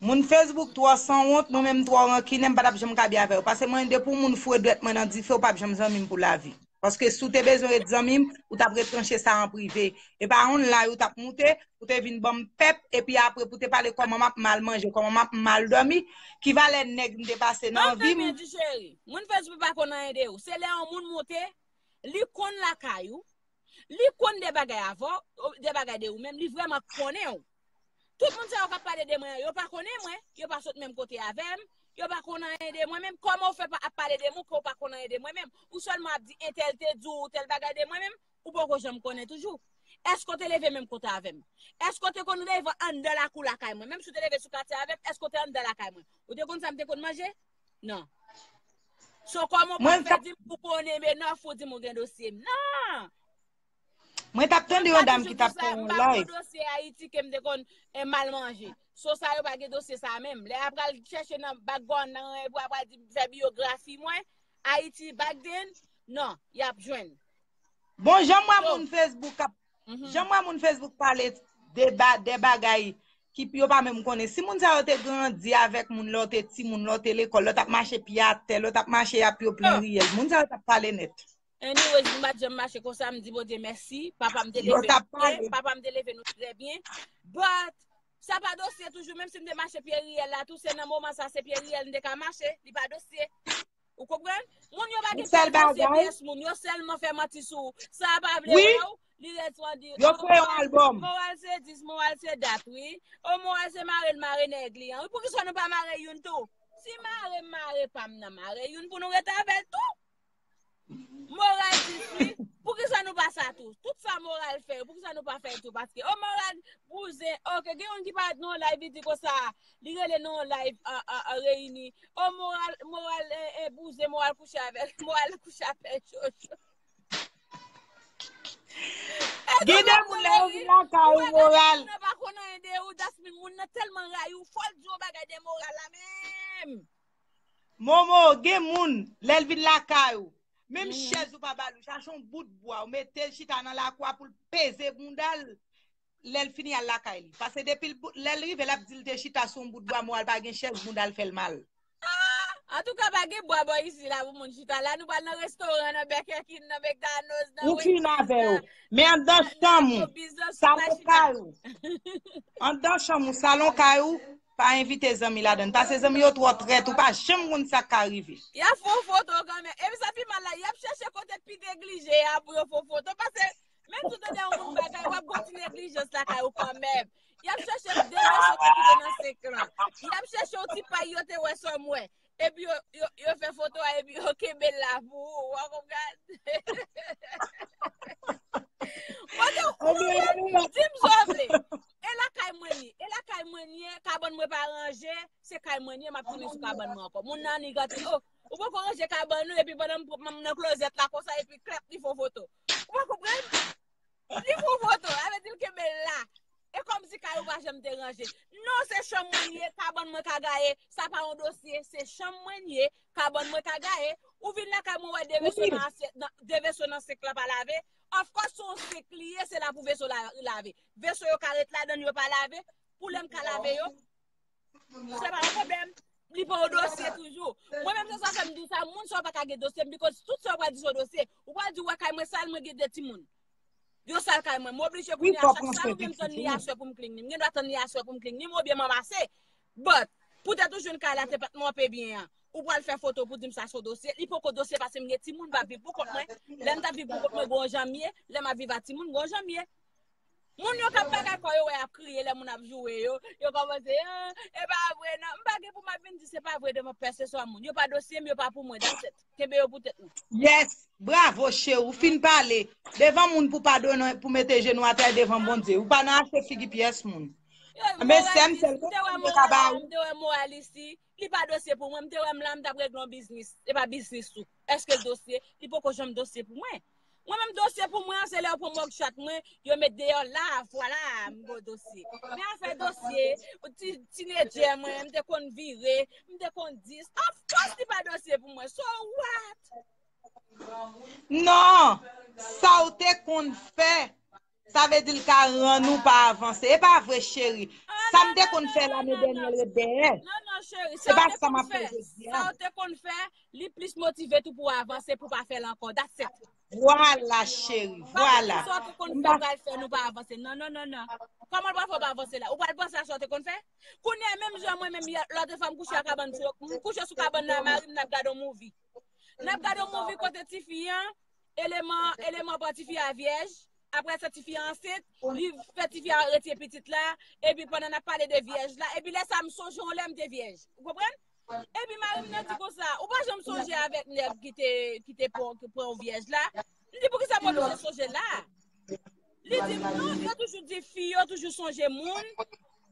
Moun Facebook twò sanwont, nou menm twò rankinen, m pa t ap janm ka byen avè yo. Paske mwen, depi yon moun foure dwèt mwen nan dife, ou p ap janm zanmi m pou lavi. Paske si w te bezwen ret zanmi m, ou t ap ret tranche sa an prive. E pa online ou t ap moute, ou te vin ban m pèp, epi apre pou te pale kòman m ap mal manje, kòman m ap mal dòmi, ki valè nèg m te pase nan vi m. Ban m fè byen di cheri. Moun Facebook pa konn anyen de ou. Se lè yon moun moute, li konn lakay ou, li konn de bagay avè w, de bagay de ou menm, li vrèman konnen w. Tout moun sa yo k ap pale de mwen an, yo pa konnen mwen, yo pa sot menm kote avè m, yo pa konn anyen de mwen menm. Kòman w fè pa, ap pale de m, ke w pa konn anyen de mwen menm? Ou sèlman ap di entèl te di w tèl bagay de mwen menm, ou poko janm konnen toujou. Èske w te leve menm kote avè m? Èske w te konn leve anndan lakou lakay mwen? Menm si w te leve sou katye avè m, èske w te anndan lakay mwen? Ou te konn sa m te konn manje? Non. So, kòman w pral fè di m ou konnen, men non, fò w di m ou gen dosye m? Non! Mwen t ap tande yon dam ki t ap fè yon live. M pa toujou di sa, m pa gon dosye Ayiti ke m te konn, eh, mal manje. So sa yo pa gen dosye sa menm. Lè y ap pral chèche nan background nan, eh, pou y ap pral di, fè biyografi mwen, Ayiti back then, non, y ap jwenn. Bon, jan m wè moun Facebook ap, jan m wè moun Facebook pale de ba-, de bagay ki yo pa menm konnen. Si moun sa yo te grandi avèk moun lè w te timoun, lè w te lekòl, lè w t ap mache pye atè, lè w t ap mache a pye plen riyèl, moun sa yo t ap pale nèt. Anyways, m pa t janm mache konsa, m di Bondye mèsi. Papa m te leve nou byen, papa m te leve nou trè byen. But, sa pa dosye toujou, menm si m te mache pye riyèl la tou, se nan moman sa, se pye riyèl m te ka mache, li pa dosye. Ou konprann? Moun yo pa gen konprann se pyès moun, yo sèlman fè manti sou ou. Sa a pa vle wè w, li ret pou di, yo fè yon albòm. Moral se dis, moral se dat, wi. O, moral se mare l mare nèg li an. Wi, poukisa nou pa mare youn tou? Si mare m mare pa m nan, mare youn pou nou ret avè l tou. Moral di wi. Poukisa nou pa sa tou? Tout sa Moral fè yo, poukisa nou pa fè l tou? Paske, o Moral, bouzen, ok, gen yon ki parèt nan yon live, li di konsa, li rele nan yon live, a, a, a, reyini. O Moral, Moral, e, e, bouzen, Moral kouche avè l, Moral kouche avè Jojo. Gen de moun lè yo vin lakay ou, Moral. Moun nan pa konn anyen de ou, Jasmine, moun nan tèlman rayi w, fò l di yon bagay de Moral la menm. Momo, gen moun, lè l vin lakay ou, menm chèz ou pa ba l, ou chache yon bout bwa, ou mete l chita nan lakou a pou l peze bounda l, lè l fini al lakay li. Paske depi l, lè l rive, l ap di l te chita sou yon bout bwa, Moral pa gen chèz, bounda l fè l mal. Antouka, pa gen bwa bò isi la pou moun chita. La, nou pral nan restoran, nan Burger King, nan McDonald's, nan Wendy's. Ou fin avè yo. Men anndan chanm ou, salon kay ou. Anndan chanm ou, salon kay ou, pa envite zanmi ladan. Paske zanmi yo twò trèt, ou pa janm konn sa k ka rive. Y ap fè yon foto kanmenm. Epi sa pi mal la, y ap chèche kote k pi neglije a pou yo fè yon foto. Paske menm si w tande yon moun bagay, w ap gon ti neglijans lakay ou kanmenm. Y ap chèche de veso ki kite nan senk lan. Y ap chèche yon ti pay yo te wè sòmwè. Epi yo, yo, yo fè foto a, epi yo kenbe l la pou ou. W a konprann? Mwen di, ou menm, di m sa w vle. E lakay mwen li ye. E lakay mwen li ye, kabann mwen pa ranje, se kay mwen li ye, m ap tounen sou kabann mwen ankò. Moun nan annik antre, oh, ou poko ranje kabann ou, epi pandan m pran m nan klozèt la konsa, epi klèp, li fè yon foto. Ou pa konprann? Li fè yon foto, sa vle di l kenbe l la. E kòmsi kay ou pa janm te ranje. Non, se chanm mwen li ye, kabann mwen ka gaye, sa pa yon dosye, se chanm mwen li ye, kabann mwen ka gaye. Ou vin lakay mwen wè de veso nan asyèt, nan, de veso nan senk lan pa lave. Of course, se yon senk li ye, se la pou veso la lave. Veso yo ka ret ladan l, yo pa lave. Pou lè m ka lave yo, se pa yon pwoblèm. Li pa yon dosye toujou. Mwen menm, se sa fè m di w sa, moun sa yo pa ka gen dosye m, because tout sa yo pral di se yon dosye. Ou pral di, w wè kay mwen sal, mwen gen de timoun. Yo sal kay mwen. M oblije kounye a, chak sal, ou vle m tann li aswè pou m clean li. M gen dwa tann li aswè pou m clean li, oubyen m ranmase. But, poutèt ou jwenn kay la te pa t monpe byen an, ou pral fè foto pou di m sa se yon dosye. Li poko dosye paske m gen timoun, m p ap viv pou kont mwen. Lè m t ap viv pou kont mwen, gon jan m ye. Lè m ap viv ak timoun, gon jan m ye. Moun yo k ap bagay kò yo wè ap kriye lè moun ap joure yo. Yo kòmanse, ah, e pa vre non. M pa gen pou m ap vin di se pa vre devan pèseswa moun. Yo pa dosye m, yo pa pou mwen. That's it. Kenbe yo pou tèt nou. Yes, bravo cheri, ou fin pale. Devan moun pou padone, pou mete jenou atè devan Bondye. Ou pa nan achte figi pyès moun. Men sè m, sèl moun ki te ka ba ou. M te wè Moral isi. Li pa dosye pou mwen. M te wè m la, m t ap regle yon biznis. Se pa biznis ou. Èske l dosye? Li poko janm dosye pou mwen. Mwen menm, dosye pou mwen an, se lè yo pran mugshot mwen, yo met deyò la, vwala, m gon dosye. Men afè dosye, ti, tinedjè mwen, m te konn vire, m te konn dis. Of course, li pa dosye pou mwen. So what? Non, sa w te konn fè, sa vle di l ka rann ou pa avanse. E pa vre, cheri. Sa m te konn fè lane dènyè l ret dèyè. Non, non, cheri. E pa sa m ap fè jodi a. Sa w te konn fè, li plis motive tou pou w avanse, pou w pa fè l ankò. That's it. Vwala, cheri, vwala. Pa di sa w te konn fè pral fè nou pa avanse. Non, non, non, non. Kòman l pral fè w pa avanse la? Ou pral panse a sa w te konn fè? Kounye a, menm jan mwen menm, lòt fwa m kouche a kabann, m kouche sou kabann nan, mari m, n ap gade yon movie. N ap gade yon movie kote tifi an, eleman, eleman pran tifi a vyèj. Apre sa, tifi an ansent, li fè tifi a retire pitit la, epi pandan n ap pale de vyèj la, epi lè sa, m sonje yon lè m te vyèj. Ou konprann? Epi mari m nan di konsa, ou pa janm sonje avèk nèg ki te, ki te pran, ki pran w vyèj la? M di, poukisa m oblije sonje la? Li di m, non, yo toujou di fi yo toujou sonje moun,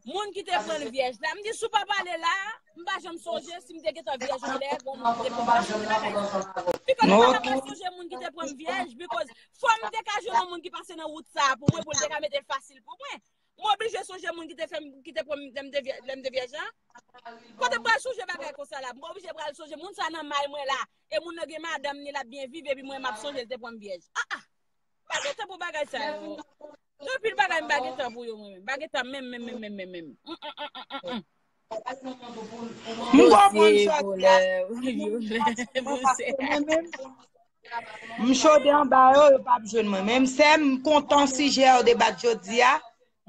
moun ki te pran vyèj la. M di, si w pa pale la, m pa janm sonje si m te gentan vyèj yon lè, gon moun ki te pran m, m pa sonje bagay sa. Because m pa ka pral sonje moun ki te pran m vyèj, because fò m te ka jwenn yon moun ki pase nan wout sa a pou mwen, pou l te ka mete l fasil pou mwen. M oblije sonje moun ki te fè m, ki te pran m lè m te vyè-, lè m te vyèj la. Kote m pral sonje bagay konsa la? M oblije pral sonje moun sa nan may mwen la. E moun nan gen madanm ni, l ap byen viv, epi mwen m ap sonje l te pran m vyèj. Ah, ah! M pa gen tan pou bagay sa yo. Gen anpil bagay m pa gen tan pou yo mwen menm. M pa gen tan menm, menm, menm, menm, menm, menm. Mm, mm, mm, mm, mm, mm. M konprann sa w di a. Paske mwen menm, m chode anba yo, yo p ap jwenn mwen. Men m sè m kontan sijè yo debat jodi a.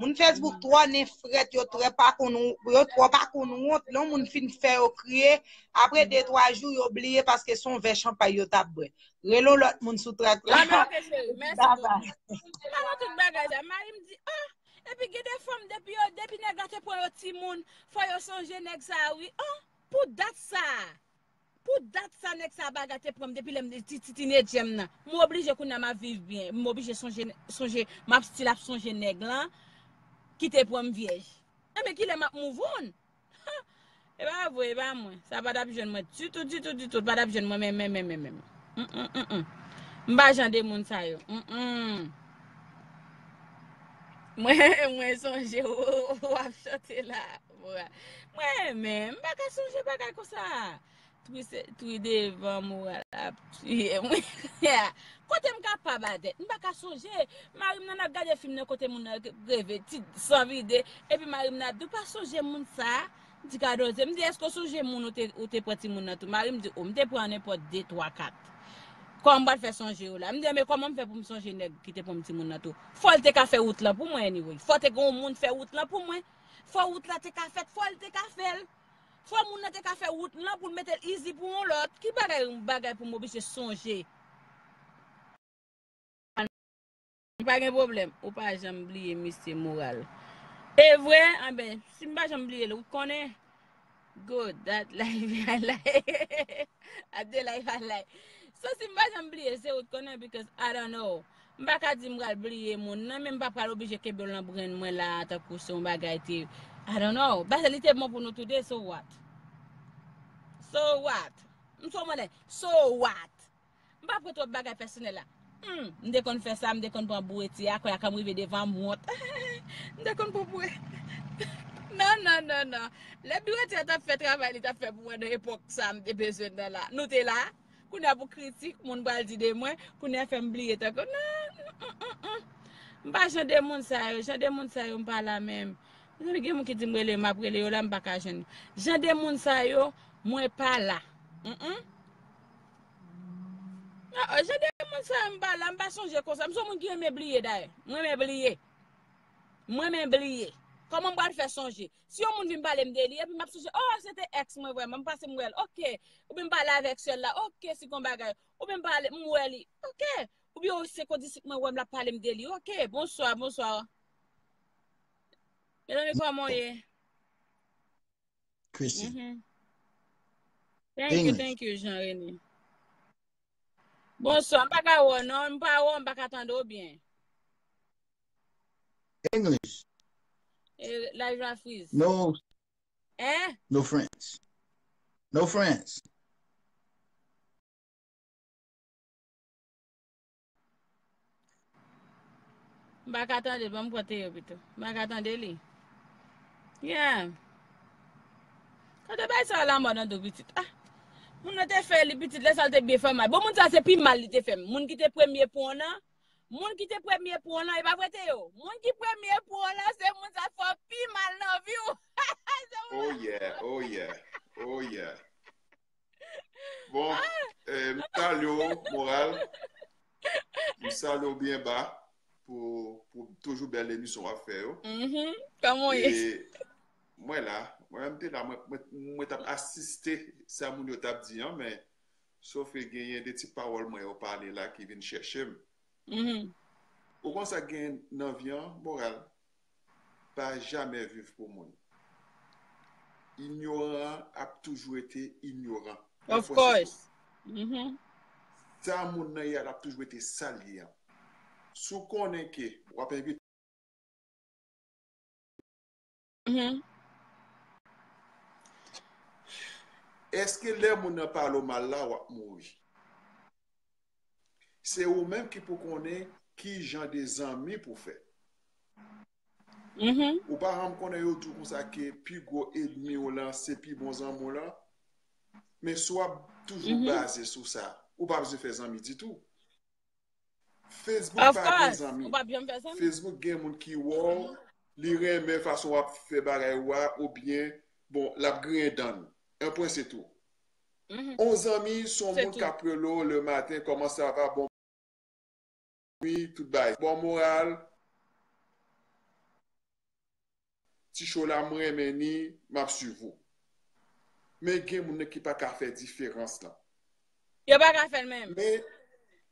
Moun Facebook twò nen frèt, yo twò pa konn, yo twò pa konn wont. Lè yon moun fin fè yo kriye, apre de twa jou, yo bliye paske se yon vè chanpay yo t ap bwè. Rele yon lòt moun sou trak la. Ah, men ok, cheri. Mèsi bokou. M pa nan tout bagay sa. Mari m di, ah, epi gen de fanm, depi yo, depi nèg la te pran yo timoun, fò yo sonje nèg sa a, wi. Ah, pou dat sa a. Pou dat sa nèg sa bagay te pran m depi lè m ti ti tinedjè m nan. M oblije kounye a m ap viv byen. M oblije sonje, sonje, m ap still ap sonje nèg lan ki te pran m vyèj. Enben kilè m ap move on? E pa vre, e pa mwen. Sa pa t ap jwenn mwen ditou, ditou, ditou. Pa t ap jwenn mwen, men, men, men, men, men. Mm, mm, mm, mm. M pa jan de moun sa yo. Mm, mm. Mwen, mwen sonje w, w ap chante la. Mwen, mwen, m pa ka sonje bagay konsa. Twi se, twi devan moral ap tiye mwen. Kote m ka pa ba tèt? M pa ka sonje. Mari m nan ap gade fim nan kote moun nan reve, ti san vide. Epi mari m nan ap di, "Ou pa sonje moun sa?" M di, "Gade w, m di, èske w sonje moun ou te, ou te pran timoun nan tou?" Mari m di, "O, m te pran nenpòt de, twa, kat. Kòman m pral fè sonje yo la?" M di, "Men kòman m fè pou m sonje nèg ki te pran m timoun nan tou?" Fò l te ka fè wout lan pou mwen, anyway. Fò te gen yon moun fè wout lan pou mwen. Fò wout la te ka fèt, fò l te ka fè l. Fò moun nan te ka fè wout lan pou l mete l easy pou yon lòt. Ki bagay, bagay pou m oblije sonje? M pa gen pwoblèm. Ou pa janm bliye misye moral. E vre, anben, si m pa janm bliye l, ou konnen. Good, that life I like. I dey life I like. So, si m pa janm bliye, se ou t konnen, because I don't know. M pa ka di m pral bliye moun nan, men m pa pral oblije kenbe l nan brenn mwen la, tankou se yon bagay te, I don't know. Paske li te bon pou nou toude, so what? So what? M sou mande, so what? M pa pran twòp bagay pèsonèl la. Hmm, m te konn fè sa, m te konn pran bweti a, kòlè a ka m rive devan m wont. M te konn pran bweti. Non, non, non, non. Lè bweti a t ap fè travay li t ap fè pou mwen nan epòk sa m te bezwen nan la. Nou te la. Kounye a pou kritik, moun pral di de mwen, kounye a fè m bliye tankou. Non, mm, mm, mm, mm. M pa jan de moun sa yo, jan de moun sa yo m pa la menm. Mezanmi, gen moun ki di m rele, m ap rele yo la, m pa ka jwenn yo. Jan de moun sa yo, mwen pa la. Mm, mm. Ah, ah, jan de moun sa yo, m pa la, m pa sonje konsa. M se yon moun ki renmen bliye dayè. M renmen bliye. M renmen bliye. Kòman m pral fè sonje? Si yon moun vin pale m de li, epi m ap sonje, oh, se te ex mwen vrèman, m panse m wè l. Ok. Oubyen m pale avèk sè l la, ok, si gon bagay. Oubyen m pale, m wè li, ok. Oubyen se kondisip mwen wè m l ap pale m de li, ok. Bonswa, bonswa. Mezanmi, kòman w ye? Chrissy. Mhm. Thank you, English. Thank you, Jean Rene. Bonswa, m pa ka wè w non, m pa wè w, m pa ka tande w byen. English. E, live la freeze. No. Hein? No French. No French. M pa ka tande l, ban m pran Teo pito. M pa ka tande li. Yeah. Kote bay sa la mò nan do pitit? Ah. Moun nan te fè li pitit, lè sa l te byen fè mal. Bon, moun sa se pi mal li te fè m. Moun ki te premye pran w nan, moun ki te premye pran w nan, e pa vre Teo? Moun ki premye pran w nan, se moun sa fè w pi mal nan vi w. Se moun Oh yeah, oh yeah, oh yeah. Bon, eh, m salye w, Moral. M salye w byen ba pou, pou toujou bèl emisyon w ap fè yo. Mhm. Kòman w ye? E mwen la, mwen menm te la, mwen, mwen, mwen t ap asiste sa moun yo t ap di an, men sof ke genyen de ti pawòl mwen yo pale la ki vin chèche m. Mhm. Ou konn sa k gen nan vi an, Moral? Pa jamè viv pou moun. Inyoran an ap toujou rete inyoran. Of course. Mhm. Sa moun nan ye a, l ap toujou rete sa l ye an. Si w konnen ke w ap envite Mhm. Èske lè moun nan pale w mal la, w ap mouri? Se ou menm ki pou konnen ki jan de zanmi pou fè. Mhm. Ou pa janm konnen yo di w konsa ke pi gwo ènmi w lan se pi bon zanmi w lan. Men si w ap toujou Mhm. baze sou sa, ou pa bezwen fè zanmi ditou. Facebook Of pa gen course, zanmi. Ou p ap janm fè zanmi. Facebook gen moun ki wè w, li renmen fason w ap fè bagay ou a, oubyen, bon, l ap griyen dan l. Un point, c'est tout. Mhm. On zanmi, se yon Se moun k tou. ap rele w le maten, comment ça va, bon, wi, tout bagay. Bon moral, ti show la, m renmen ni, m ap swiv ou. Men gen moun nan ki pa ka fè diferans lan. Yo pa ka fè l menm. Men,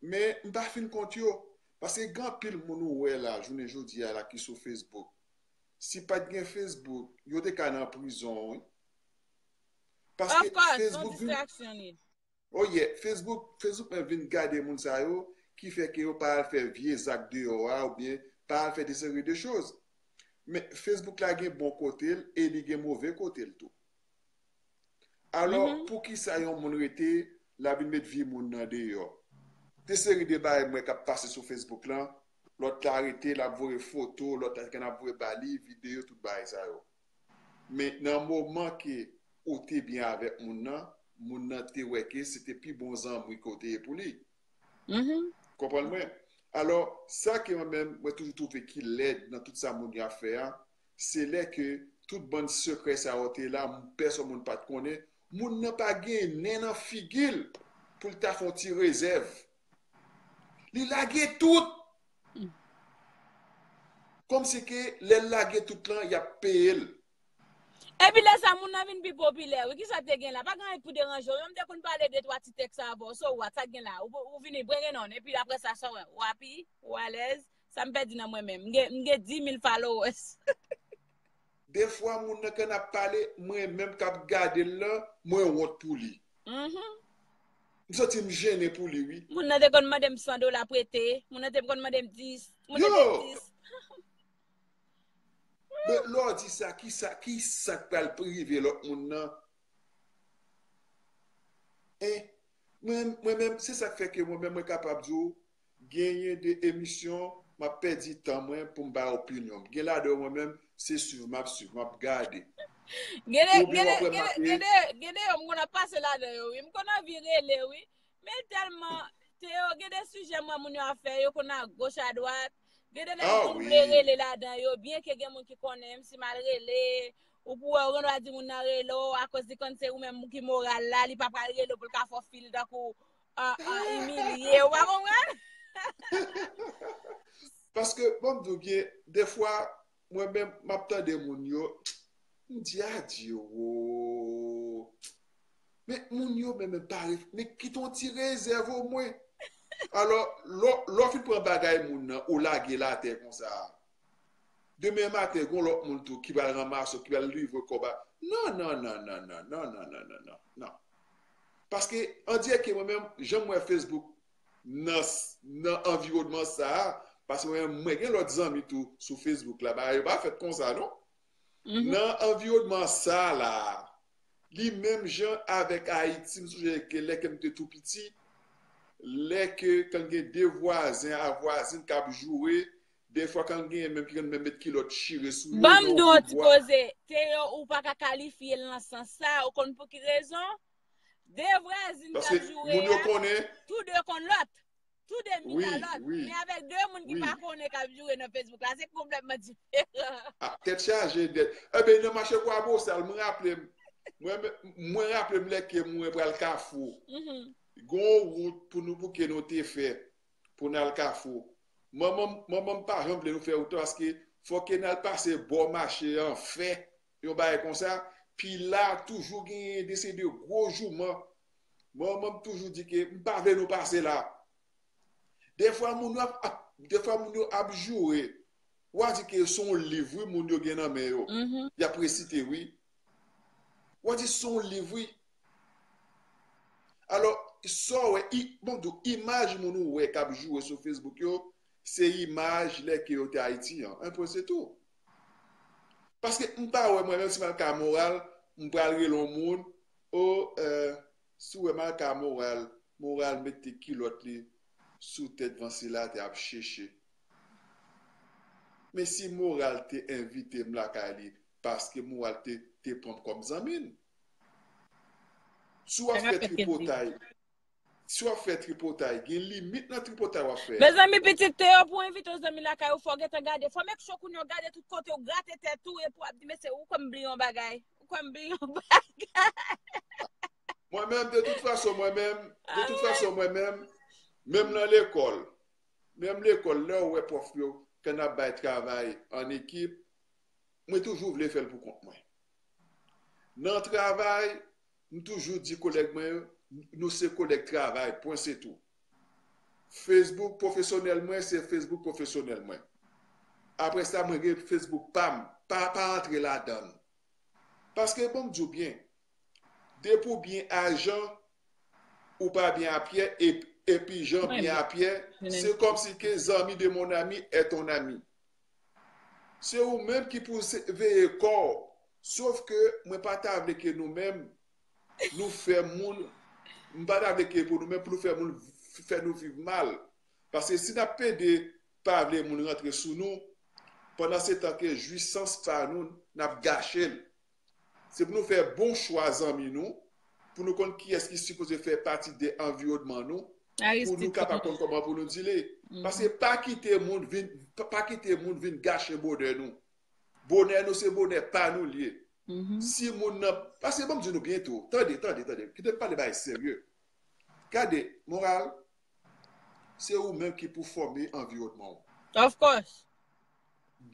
men m pa fin kont yo. Paske gen anpil moun ou wè la, jounen jodi a la, ki sou Facebook. Si pa t gen Facebook, yo te ka nan prizon, wi. Paske Facebook vin, oh yeah, Facebook, Facebook menm vin gade moun sa yo ki fè ke yo pa al fè vye zak deyò a oubyen pa al fè de seri de choz. Men Facebook la gen bon kote l e li gen move kote l tou. Alò, poukisa yon moun rete, l ap vin met vi moun nan deyò? De seri de bagay m wè k ap pase sou Facebook lan, lòt la rete, l ap voye foto, lòt la gen ap voye ba li, videyo, tout bagay sa yo. Men nan moman ke ou te byen avèk moun nan, moun nan te wè ke se te pi bon zanmi ke w te ye pou li. Konprann mwen? Alò, sa ke mwen menm, mwen toujou twouve ki lèd nan tout sa moun yo ap fè a, se lè ke tout bann sekrè sa yo te la, pèsòn moun pa t konnen, moun nan pa gen nen nan figi l pou l ta fè yon ti rezèv. Li lage tout. Kòmsi ke lè l lage tout lan, y ap peye l. Epi lè sa, moun nan vin pi popilè. Wi, kisa te gen la? Pa gen anyen pou deranje w. Menm te konn pale de twa ti tèks avan w. So what? Sa k gen la? Ou, ou vini, brengen non. Epi apre sa, sa w wè? W api? Ou alèz? Sa m pèdi nan mwen menm? M gen, m gen dis mil followers. Defwa, moun nan k ap pale, mwen menm k ap gade l lan, mwen wont pou li. M santi m jennen pou li, wi. Moun nan te konn mande m san dola prete. Moun nan te konn mande m dis. Moun nan te dis. Men lè w di sa, kisa, kisa k pral rive lòt moun nan? En, mwen, mwen menm, se sa k fè ke mwen menm, mwen kapab di w, genyen de emisyon, m ap pèdi tan mwen pou m bay opinyon m. Gen ladan yo mwen menm, se swiv m ap swiv, m ap gade. Gen de, gen de, gen de, gen de, gen de yo m konn ap pase ladan yo, wi. M konn anvi rele, wi. Men tèlman, te yo, gen de sijè m wè moun yo ap fè, yo konn agoch adwat. Gen de nèg m konn vle rele ladan yo, byen ke gen moun ki konnen m, si m al rele, ou pou wè, ou gendwa di moun nan rele w, akoz li konn se ou menm ki moral la, li pa pral rele w pou l ka fè w feel tankou, ah, ah, imilye, ou pa konprann? Paske, bon, m di w byen, defwa, mwen menm, m ap tande moun yo, m di, adye wo. Men moun yo menm pa ref-, men kite yon ti rezèv omwen. Alò, lè w, lè w fin pran bagay moun nan, ou lage l atè konsa. Demen maten, gen yon lòt moun tou ki pral ranmase w, ki pral livre kòb a. Non, non, non, non, non, non, non, non, non, non, non. Paske, on dirait que mwen menm, jan m wè Facebook nan, nan anviwònman sa a, paske mwen menm, mwen gen lòt zanmi tou sou Facebook la, bagay yo pa fèt konsa, non. Nan anviwònman sa a la, li menm jan avèk Ayiti, m sonje ke lè ke m te tou piti, lè ke kan gen de vwazen a vwazin k ap joure, defwa kan genyen menm ki konn menm met kilòt chire sou yo, ban m di w yon ti koze, Teo, ou pa ka kalifye l nan sans sa, ou konn pou ki rezon? De vwazin k ap joure a, tou de konn lòt. Tou de mi a lòt. Men avèk de moun ki pa konnen k ap joure nan Facebook la, se konplètman diferan. Ah, tèt chaje nèt. Enben, nan mache Kwabosal, mwen raple m, mwen, mwen raple m lè ke mwen pral Kafou. Gon wout pou nou, pou ke nou te fè, pou n al Kafou. Manman m, manman m pa janm vle nou fè wout la, paske fòk ke n al pase bò mache an fè, yon bagay konsa. Pi la, toujou genyen de se de gwo jouman. Manman m toujou di ke m pa vle nou pase la. Defwa moun yo ap, ap, defwa moun yo ap joure. W a di ke se yon liv, wi, moun yo gen nan men yo. Y ap resite, wi. W a di se yon liv, wi. Alò, sa w wè, i, bon, di w, imaj moun ou wè k ap joure sou Facebook yo, se imaj lè ke yo te Ayiti an. Un point, c'est tout. Paske m pa wè mwen menm si m al ka moral, m pral rele yon moun, o, eh, si w wè m al ka moral, moral mete kilòt li sou tèt vansila te ap cheche. Men si moral te envite m lakay li, paske moral te, te pran m kòm zanmi l. Si w ap fè tripotay, si w ap fè tripotay, gen limit nan tripotay w ap fè a. Mezanmi, pitit Teo, pou w envite yon zanmi lakay ou, fò w gentan gade. Fò make sure kounye a w gade tout kote, w grate tèt ou, epi w ap di, mesye, ou kwè m bliye yon bagay? Ou kwè m bliye yon bagay? Mwen menm, de tout fason, mwen menm, de tout fason, mwen menm, menm nan lekòl, menm lekòl, lè w wè pwòf yo, kan n ap bay travay an ekip, mwen toujou vle fè l pou kont mwen. Nan travay, m toujou di kolèg mwen yo, nou se kolèg travay, pwen se tou. Facebook pwofesyonèl mwen, se Facebook pwofesyonèl mwen. Apre sa, mwen gen Facebook pa m, pa, pa antre ladan l. Paske, bon, m di w byen, Depi w byen a Jan, ou pa byen a Pyè, e- epi Jan byen a Pyè, se kòmsi ke zanmi de mon ami est ton ami. Se ou menm ki pou se- veye kò w. Sof ke mwen pa ta vle ke nou menm, nou fè moun, m pa ta vle ke pou nou menm, pou nou fè moun, fè nou viv mal. Paske si n ap pede pa vle moun rantre sou nou, pandan se tan ke jwisans pa nou, n ap gache l. Se pou nou fè bon chwa zanmi nou, pou nou konn kiyès ki sipoze fè pati de anviwònman nou, pou nou kapab konn kòman pou nou dile. Paske pa kite moun vin, pa, pa kite moun vin gache bonè nou. Bonè nou se bonè pa nou l ye. Si moun nan, paske ban m di nou byen tou, tande, tande, tande, kite m pale bagay serye. Gade, moral, se ou menm ki pou fòme anviwònman w. Of course.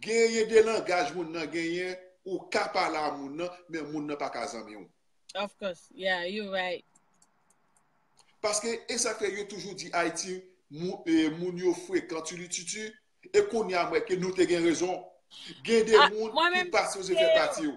Genyen de langaj moun nan genyen, ou ka pale a moun nan, men moun nan pa ka zanmi w. Of course. Yeah, you right. Paske e sa k fè yo toujou di Ayiti, mou- e, moun yo frekan tilititi, e kounye a m wè ke nou te gen rezon. Gen de moun ki pa sipoze fè pati w.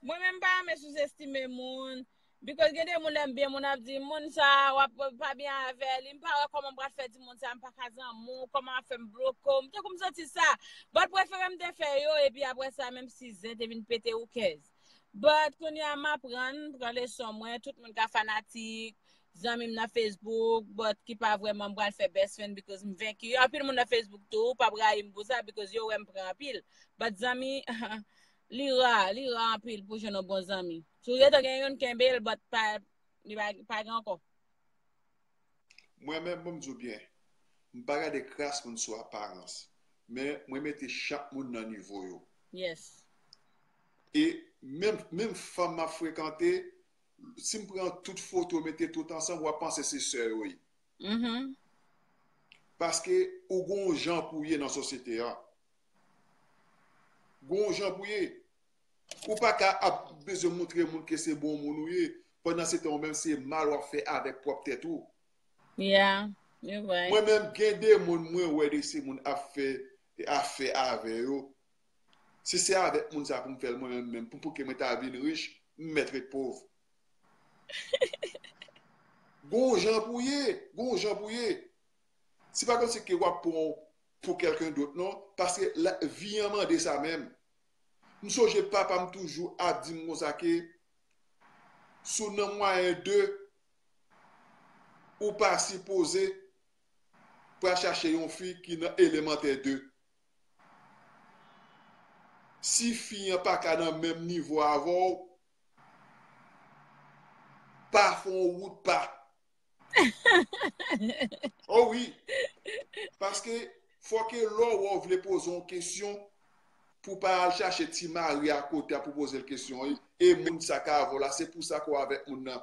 Mwen menm pa renmen souzestime moun. Because gen de moun lè m byen moun ap di moun sa w ap pa byen avè li, m pa wè kòman m pral fè di moun sa m pa ka zanmi w, kòman w ap fè m bloke w, m tankou m santi sa. But prefere m te fè yo epi apre sa menm si zen te vin pete ou kèz. But kounye a m aprann, pran leson mwen, tout moun ka fanatik, zanmi m nan Facebook, but ki pa vrèman m pral fè best friend because m venki. Anpil moun nan Facebook tou, p ap rayi m pou sa because yo wè m pran anpil. But zanmi, li ra, li ra anpil pou jwenn yon bon zanmi. Si w gentan gen youn, kenbe l, but pa, li pa, pa gen ankò. Mwen menm, ban m di w byen, m pa gade kras moun sou aparans, men mwen mete chak moun nan nivo yo. Yes. E menm, menm fanm m ap frekante, si m pran tout foto, mete tout ansanm, w ap panse se sè yo ye. Paske ou gon jan pou ye nan sosyete a. Gon jan pou ye. Ou pa ka ap bezwen montre moun ke se bon moun ou ye, pandan se tan ou menm se mal w ap fè avèk pwòp tèt ou. Yeah, you're right. Mwen menm, gen de moun mwen wè de se moun ap fè afè avè yo. Si se avèk moun sa pou m fè l mwen menm, menm pou, pou ke mwen ta vin rich, m mèt ret pòv. Gon jan pou ye, gon jan pou ye. Se pa kòmsi ke w ap pran pou kèlken dòt, non, paske la, vi an mande sa menm. M sonje papa m toujou ap di m konsa ke si w nan mwayen de, ou pa sipoze pral chache yon fi ki nan elemantè de. Si fi an pa ka nan menm nivo avè w, pa fè yon wout pa. Oh wi. Paske fò ke lè w wè w vle poze yon kesyon, pou pa al chache ti mari a kote a pou poze l kesyon, e, e moun sa ka avè w la, se pou sa ke w avèk moun nan.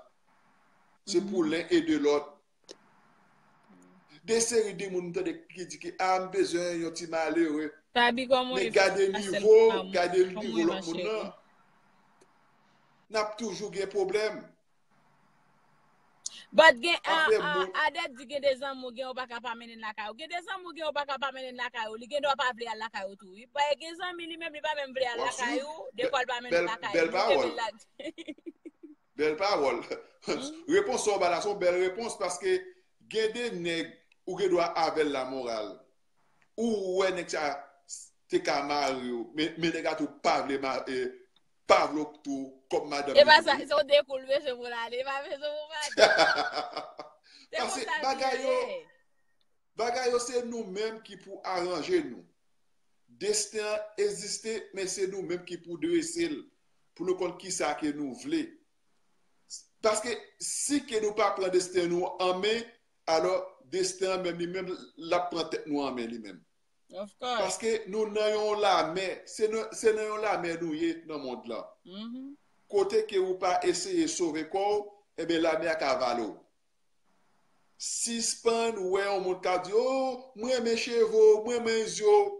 Se pou len e de lòt. De seri de moun m tande ki di ke, a, m bezwen yon ti malere. Men gade nivo, gade nivo lòt moun nan. N ap toujou gen pwoblèm. But gen, a, a, Adèt di gen de zanmi w gen ou pa ka pa mennen l lakay ou. Gen de zanmi w gen ou pa ka pa mennen l lakay ou. Li gen dwa pa vle al lakay ou tou, wi. Paske gen zanmi li menm, li pa menm vle al lakay ou, defwa l pa mennen l lakay ou. Bèl pawòl. Bèl pawòl. Repons sa w ba la, se yon bèl repons, paske gen de nèg ou gen dwa avè l la moral. Ou wè nèg sa te ka mare w, men, men nèg la tou pa vle ma-, e, pa vle w tou kòm madanm li tou. E pa sa, se yon dekou l bezwen pou l ale, li pa bezwen pou madanm. Se konsa l ye. Paske bagay yo, bagay yo se nou menm ki pou aranje nou. Desten an egziste, men se nou menm ki pou drese l, pou nou konn kisa ke nou vle. Paske si ke nou pa pran desten nou an men, alò desten an menm li menm, l ap pran tèt nou an men li menm. Of course. Paske nou nan yon lamè, se nan, se nan yon lamè nou ye nan mond lan. Kote ke ou pa eseye sove kò w, enben lamè a ka vale w. Sispann wè yon moun k ap di, "Oh, mwen renmen cheve w, mwen renmen zye w,"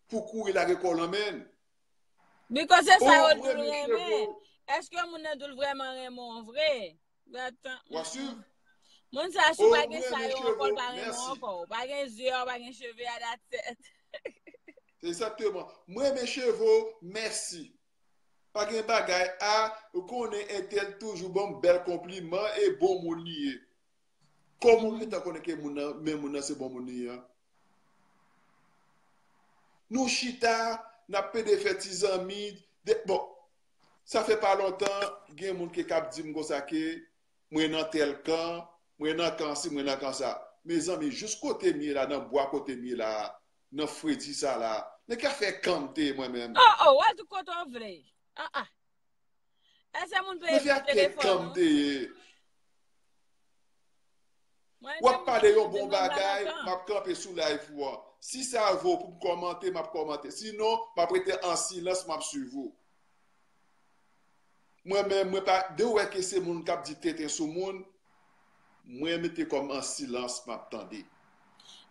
pou kouri lage kò w nan men l. Because se sa yo di w renmen. Èske moun nan di w l vrèman renmen w vre? Gad tan. W ap swiv? Moun sa, si w pa gen sa yo ankò, l pa renmen w ankò. Ou pa gen zye a, ou pa gen cheve a, that's it. Egzakteman. Mwen renmen cheve w, mèsi. Pa gen bagay, a, ou konnen entèl toujou ban m bèl konpliman e bon moun li ye. Kòman ou gentan konnen ke moun nan, men moun nan se bon moun li ye an? Nou chita, n ap pede fè ti zanmi. De, bon, sa fè pa lontan, gen moun ki k ap di m konsa ke mwen nan tèl kan, mwen nan kan si, mwen nan kan sa. Mezanmi, jous kote m ye la, nan bwa kote m ye la, nan fredi sa la, nèg ka fè kan m te ye mwen menm. Oh, oh, w al tout kote w vle. Ah, ah. Èske moun peye pou telefòn ou? Mwen fè ak kan m te ye. W ap pale yon bon bagay, m ap kanpe sou live ou an. Si sa vo pou m kòmante, m ap kòmante. Sinon, m ap rete an silans, m ap swiv ou. Mwen menm, mwen pa, de ou wè ke se moun k ap di tenten sou moun, mwen mete kò m an silans, m ap tande.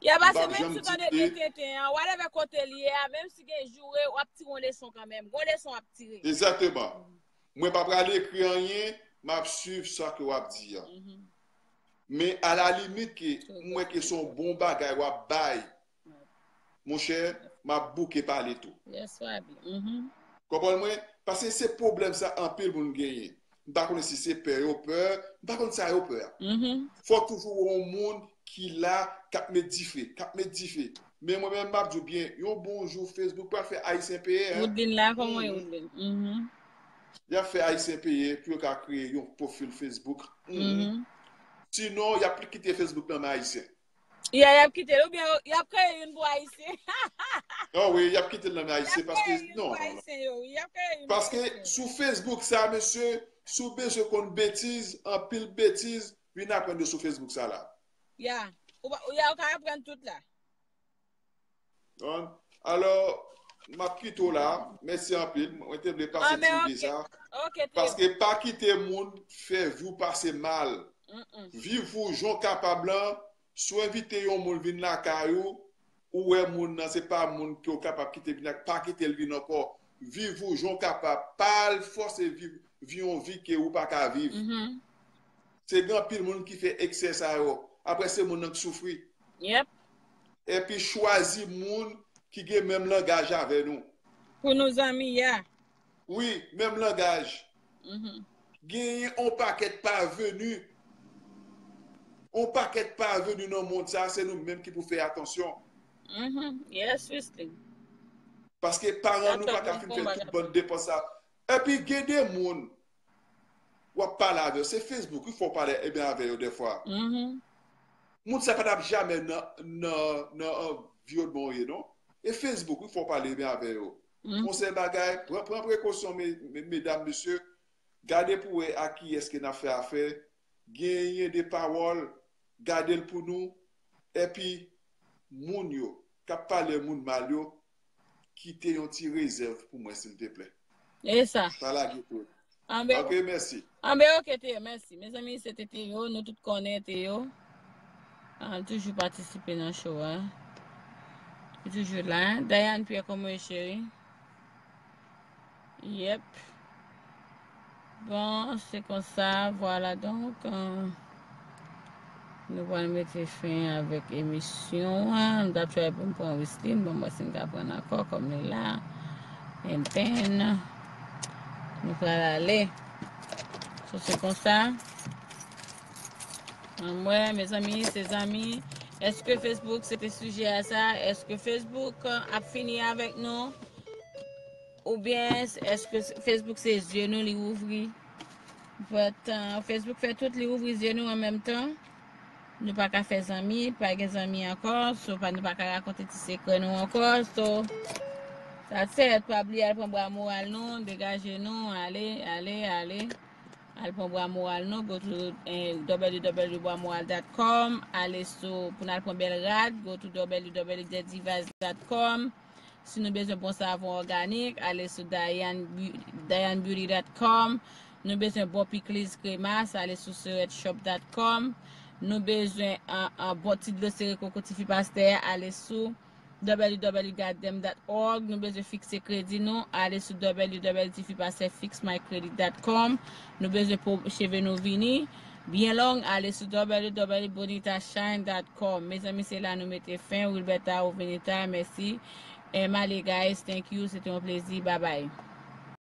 Ya, paske menm si w tande gen tenten an, whatever kote l ye a, menm si gen joure, w ap tire yon leson kanmenm. Gon leson w ap tire. Egzakteman. Mwen pa pral ekri anyen, m ap swiv sa ke w ap di a. Men alalimit ke m wè ke se yon bon bagay w ap bay, monchè, m ap bouke pale tou. Konprann mwen? Paske se pwoblèm sa anpil moun genyen. M pa konnen si se pè yo pè, m pa konn sa yo pè a. Fòk toujou yon moun ki la, k ap met dife, k ap met dife. Men mwen menm, m ap di w byen, yon bon jou Facebook pral fè Ayisyen peye, hein. Woodline la, kòman ye, Woodline? Y ap fè Ayisyen peye pou yo ka kreye yon pwofil Facebook. Sinon, y ap kite Facebook nan men Ayisyen. Ya, y ap kite l, oubyen y ap kreye youn pou Ayisyen. Non, wi, y ap kite l nan men Ayisyen, paske, non, non, non. Paske sou Facebook sa, mesye, si w bezwen konn betiz, anpil betiz, vin aprann yo sou Facebook sa la. Ya, ou pa, ya, ou ka aprann tout la. Alò, m ap kite w la. Mèsi anpil. Mwen te vle pase ti sijè sa. Paske pa kite moun fè vi w pase mal. Viv ou jan w kapab lan. Si w envite yon moun vin lakay ou, ou wè moun nan se pa moun ke w kapab kite vin ak, pa kite l vin ankò. Viv ou jan w kapab. Pa al fòse viv, viv yon vi ke ou pa ka viv. Se gen anpil moun ki fè eksè sa yo. Apre se moun nan k soufri. Epi chwazi moun ki gen menm langaj avè nou. Pou nou zanmi, ya. Wi, menm langaj. Genyen on pakèt parvenu. On pakèt parvenu nan mond sa, se nou menm ki pou fè atansyon. Paske paran nou pa ka fin fè tout bann depans sa. Epi gen de moun, w ap pale avè yo. Se Facebook, wi, fò w pale, ebyen, avè yo dèfwa. Moun sa pa t ap jamè nan, nan, nan anviwònman w ye, non. E Facebook, wi, fò w pale, ebyen, avè yo. Yon sèl bagay, pran, pran prekosyon, me, me, medam, mesye. Gade pou wè a kiyès ke n ap fè afè. Genyen de pawòl, gade l pou nou. Epi, moun yo, k ap pale moun mal yo, kite yon ti rezèv pou mwen, silteplè. E sa. Pa lage tou. Anben, ok, mèsi. Anben, ok, Théo, mèsi. Mezanmi, se te Théo, nou tout konnen Théo. Ah, l toujou patisipe nan show a. Li toujou la. Diane Pierre, kòman w ye, cheri? Yep. Bon, se konsa, vwala, donk, euh, nou pral mete fen avèk emisyon an. M t ap try pou m pran Wisline, bon, m wè si m ka pran l ankò, kòm li la. And then, nou pral ale. So, se konsa. Anmwey, mezanmi, se zanmi. Èske Facebook, se te sijè a sa? Èske Facebook, euh, ap fini avèk nou? Oubyen, èske Facebook se zye nou li ouvri? But, euh, Facebook fè tout li ouvri zye nou an menm tan. Nou pa ka fè zanmi, pa gen zanmi ankò, so pa, nou pa ka rakonte ti sekrè nou ankò, so that's it. Pa bliye al pran bwa moral nou, degaje nou, ale, ale, ale. Al pran bwa moral nou, go to, eh, w w w dot bwa moral dot com, ale sou, pou n al pran bèl rad, go to w w w dot divas dot com. Si nou bezwen bon savon òganik, ale sou Diane Beau-, diane beauty dot com. Nou bezwen bon pikliz kremas, ale sou serèt shop dot com. Nou bezwen, ah, ah, bon ti dlo sere koko tifi pastè, ale sou w w w dot goddamn dot org. Nou bezwen fikse kredi nou, ale sou w w w tifi pastè fix my credit dot com. Nou bezwen po cheve nou vini byen long, ale sou w w w bonita shine dot com. Mezanmi, se la nou mete fen. Wilberta Ovenita, mèsi. Eh, m ale, guys, thank you, se te yon plezi, bye bye.